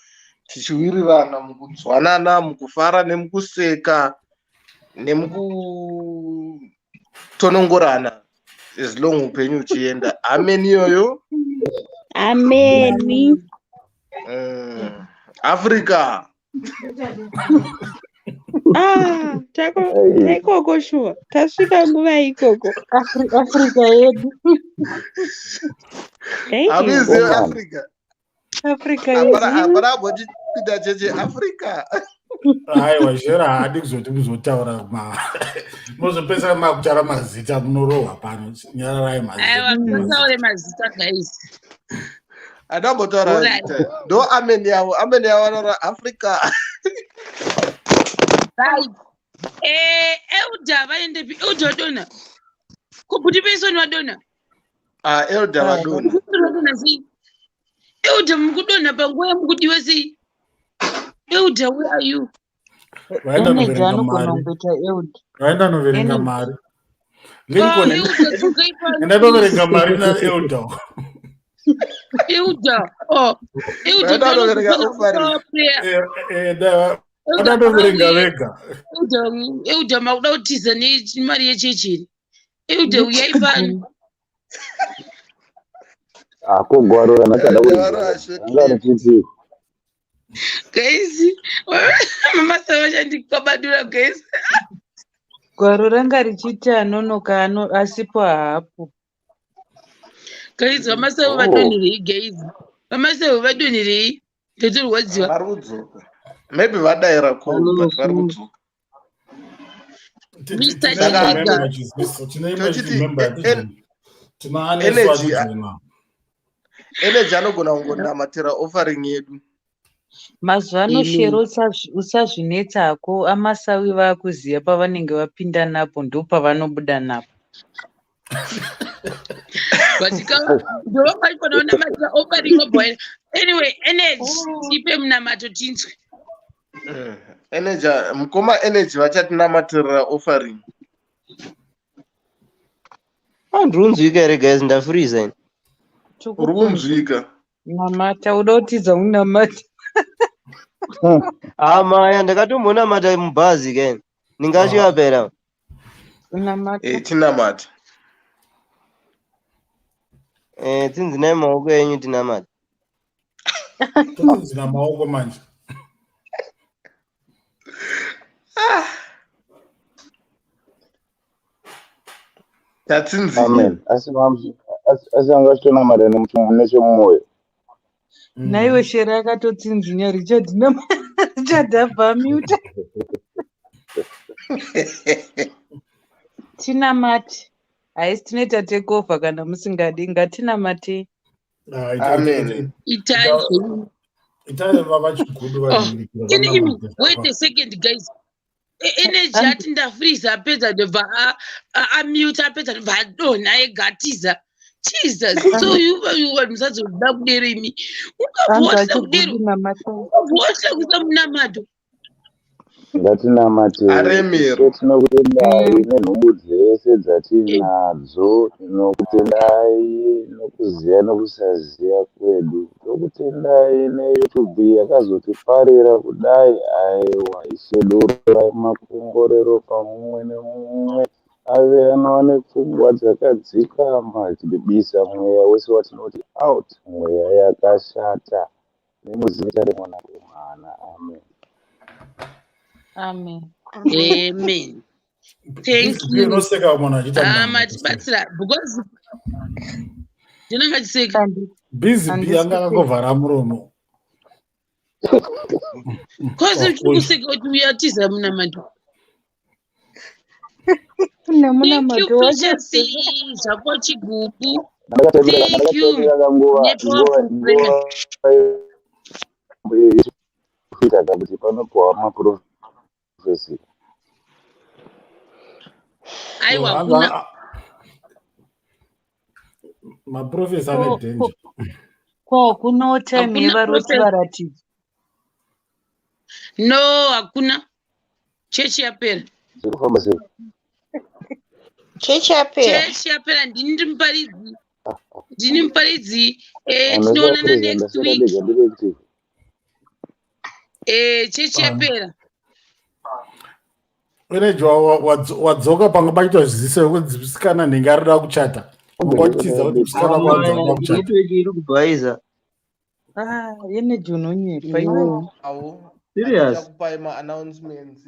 tichiwirirana mukunzwanana, mukufara nemukuseka nemukutonongorana, as long upenyu huchienda. Amen iyoyo. Ameni. Africa. Ah, taikoko shuwa, tasvika nguva ikoko. Africa yedu. Thank you. Hamizive Woman. Africa. Africa Hapana, yedu. hapana ambotipinda cheche Africa. Aiwa, zvera haadi kuzoti muzotaura muzopesana makutaura mazita, munorohwa pano. Nyararai. Aiwa, Mazita. musataure mazita, guys. Handambotaura Alright. zita. Ndo amen yavo, amen yavo vanora Africa. Right. Elder vaendepi? Elder vadonha kubhuti Pesoni, vadonha. Ah, elder vadona. Vadonha sei, elder? Mukudonha panguva yamukudiwa sei, elder? Where are you? Vaenda Energy noverenga anogona mari. kungoita elder. Vaenda noverenga Energy. mari. Oh, Lincoln, elder, dzokai pano, enda please. noverenga mari naelder. Elder, oh, elder. Vaenda noverenga Ndinozofana offering. kupawa prayer. Vaenda Elder noverenga auye. vega. Elder, elder, makuda kutiza nemari yechechi here, elder? Uyai pano. Akogwarura nachada Elder kuridza. varashe Anga clip. richiti Guys, mama savachandikabadura, guys. Gwaro ranga richiti anonoka asipo hapo. Guys, vaMasevo oh vadonherei? Guys, vaMasevo vadonherei? Ndotorwadziwa. Vari kudzoka, maybe vadaira call, but vari Vanonoka. kudzoka. Mr Tine Saka imwe Chivaga. member, chiziviso, tine imwe tochiti member yatijoina. Tina Anesu Energy atijoina. Energy anogona kungonamatira offering yedu. Mazuva ano, Amen. Shero, usazvinetsako. Amasawi vakuziva pavanenge vapinda napo, ndopavanobuda napo. But ndovakaikona unamatira offering wabhoera. Anyway, Energy, tipe munamato tinzwe. Energy, mukoma Energy vachatinamatira offering. Ndiri kunzwika here, guys? Ndafreeza ini. Uri Tikukunzwa. kunzwika. Namata, uda kutiza unamata. Amaya, ndakatombonamata mubhazi kaini ndingasvika pera. Unamata. Tinamata. Eh, tsinzinai maoko enyu tinamate. Totsinzina maoko manje. Tatsinzina. Amen. Asi asi anga achitonamata nechemumwoyo. Naiwe Shera akatotsinzinya Richard Richard abva amuta. Tinamate. Haisi tinoita take over kana musingadi. Ngatinamate. Ah, Amen. Itai zvenyu. Itai vavachigudu Oh, vanhu. ini imi, wait a second guys. Energy ati ndafreeze apedza ndobva amute apedza ndobva adonha ega atiza. Jesus, so you vanhu musazoda kudero imi. Hanzi Ungabva watya kudero, achigudu namata. ungabva watya kuisa munamato. Ngatinamate. Aremero. Ishe tinokutendai nenhumbu dzese dzatinadzo. Tinokutendai nokuziya nokusaziya kwedu. Tinokutendai neYouTube yakazotiparira kudai. Aiwa Ishe dururai makomborero pamumwe nemumwe ave anowane pfungwa dzakadzikama. Tibisa mweya wese watinoti out, mweya yakashata. Nemuzita remwanakomana. Amen. Amen. Amen. Thank you. Unoseka munhu achiita Ah, munamato. matibatsira because ndinenge chiseka. Busy bee anga akangovhara muromo. Cause uchiri kuseka kuti uyatiza munamato. Thank you Nemunamato wacho. Precious zvako chigubu. Thank you. Ndakatambira kanguva Nepowerful prayer. nguva yekuita kuti panopuwa maprofesi. Aiwa Anga- hakuna. Maprofesi ane danger. Ko kuno time Hakuna yevaroti prophet. varatidzwa. No, hakuna. Chechi yapera. Zviri kufamba sei? Chechi yapera. Chechi yapera ndini ndiri muparidzi. Ndini muparidzi. Eh, Handasara tinoonana president, next ndasara week. ndega ndiri active. Eh, chechi yapera. Energy wadzoka panga paitwa zviziso kunzi musikana nhingi arikuda kuchata. Wanga uchitiza kuti musikana kwanzi arikuda kuchata. Network iri kubhaiza. Ah, energy unonyepa iwe. Awo. Serious? Tichakupai ma-announcements.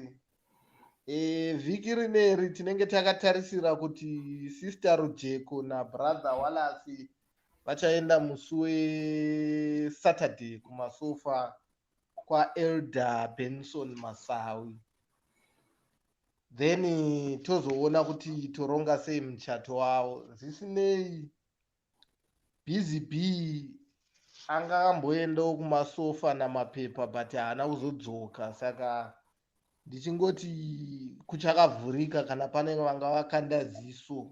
Vhiki rineri tinenge takatarisira kuti Sister Rujeko naBrother Wallace vachaenda musi weSaturday kumasofa kwaElder Benson Masawi. Then tozoona kuti toronga sei muchato wavo. Zvisinei, Busy Bee anga amboendawo kumasofa namapepa but haana kuzodzoka saka ndichingoti kuchakavhurika kana pane vanga vakanda ziso.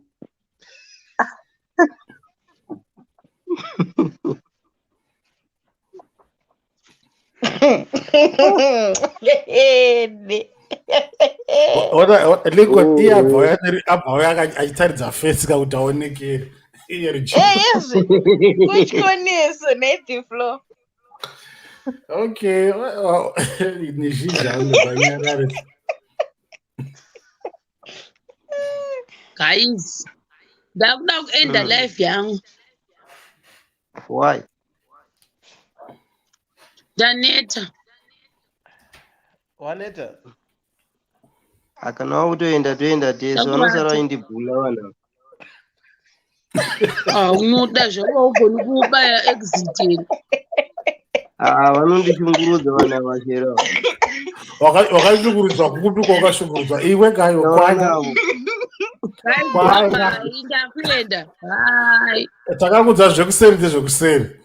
Ona Lincoln iye abva auya abva auya achitaridza face kakuti aonekere. Iye Richard. Ezve kutyoneso nethi floor. Okay, well, nezhizha anobva Guys, ndakuda kuenda life yangu. Why? Ndaneta. Waneta? Kana wakutoenda toenda tese Ndakuvata. vanosara vachindibhula vanhu. Ah, unoda zvako haugoni kubaya exit here. Ah, vanondishungurudza vanhu ava chero. Wakashungurudzwa kupi kwawakashungurudzwa? Iwe kayo kwana. Ndavanavo. Guys, Kwana. bye. Ndakuenda. Bye. Takakudza zvekuseri ndezvekuseri.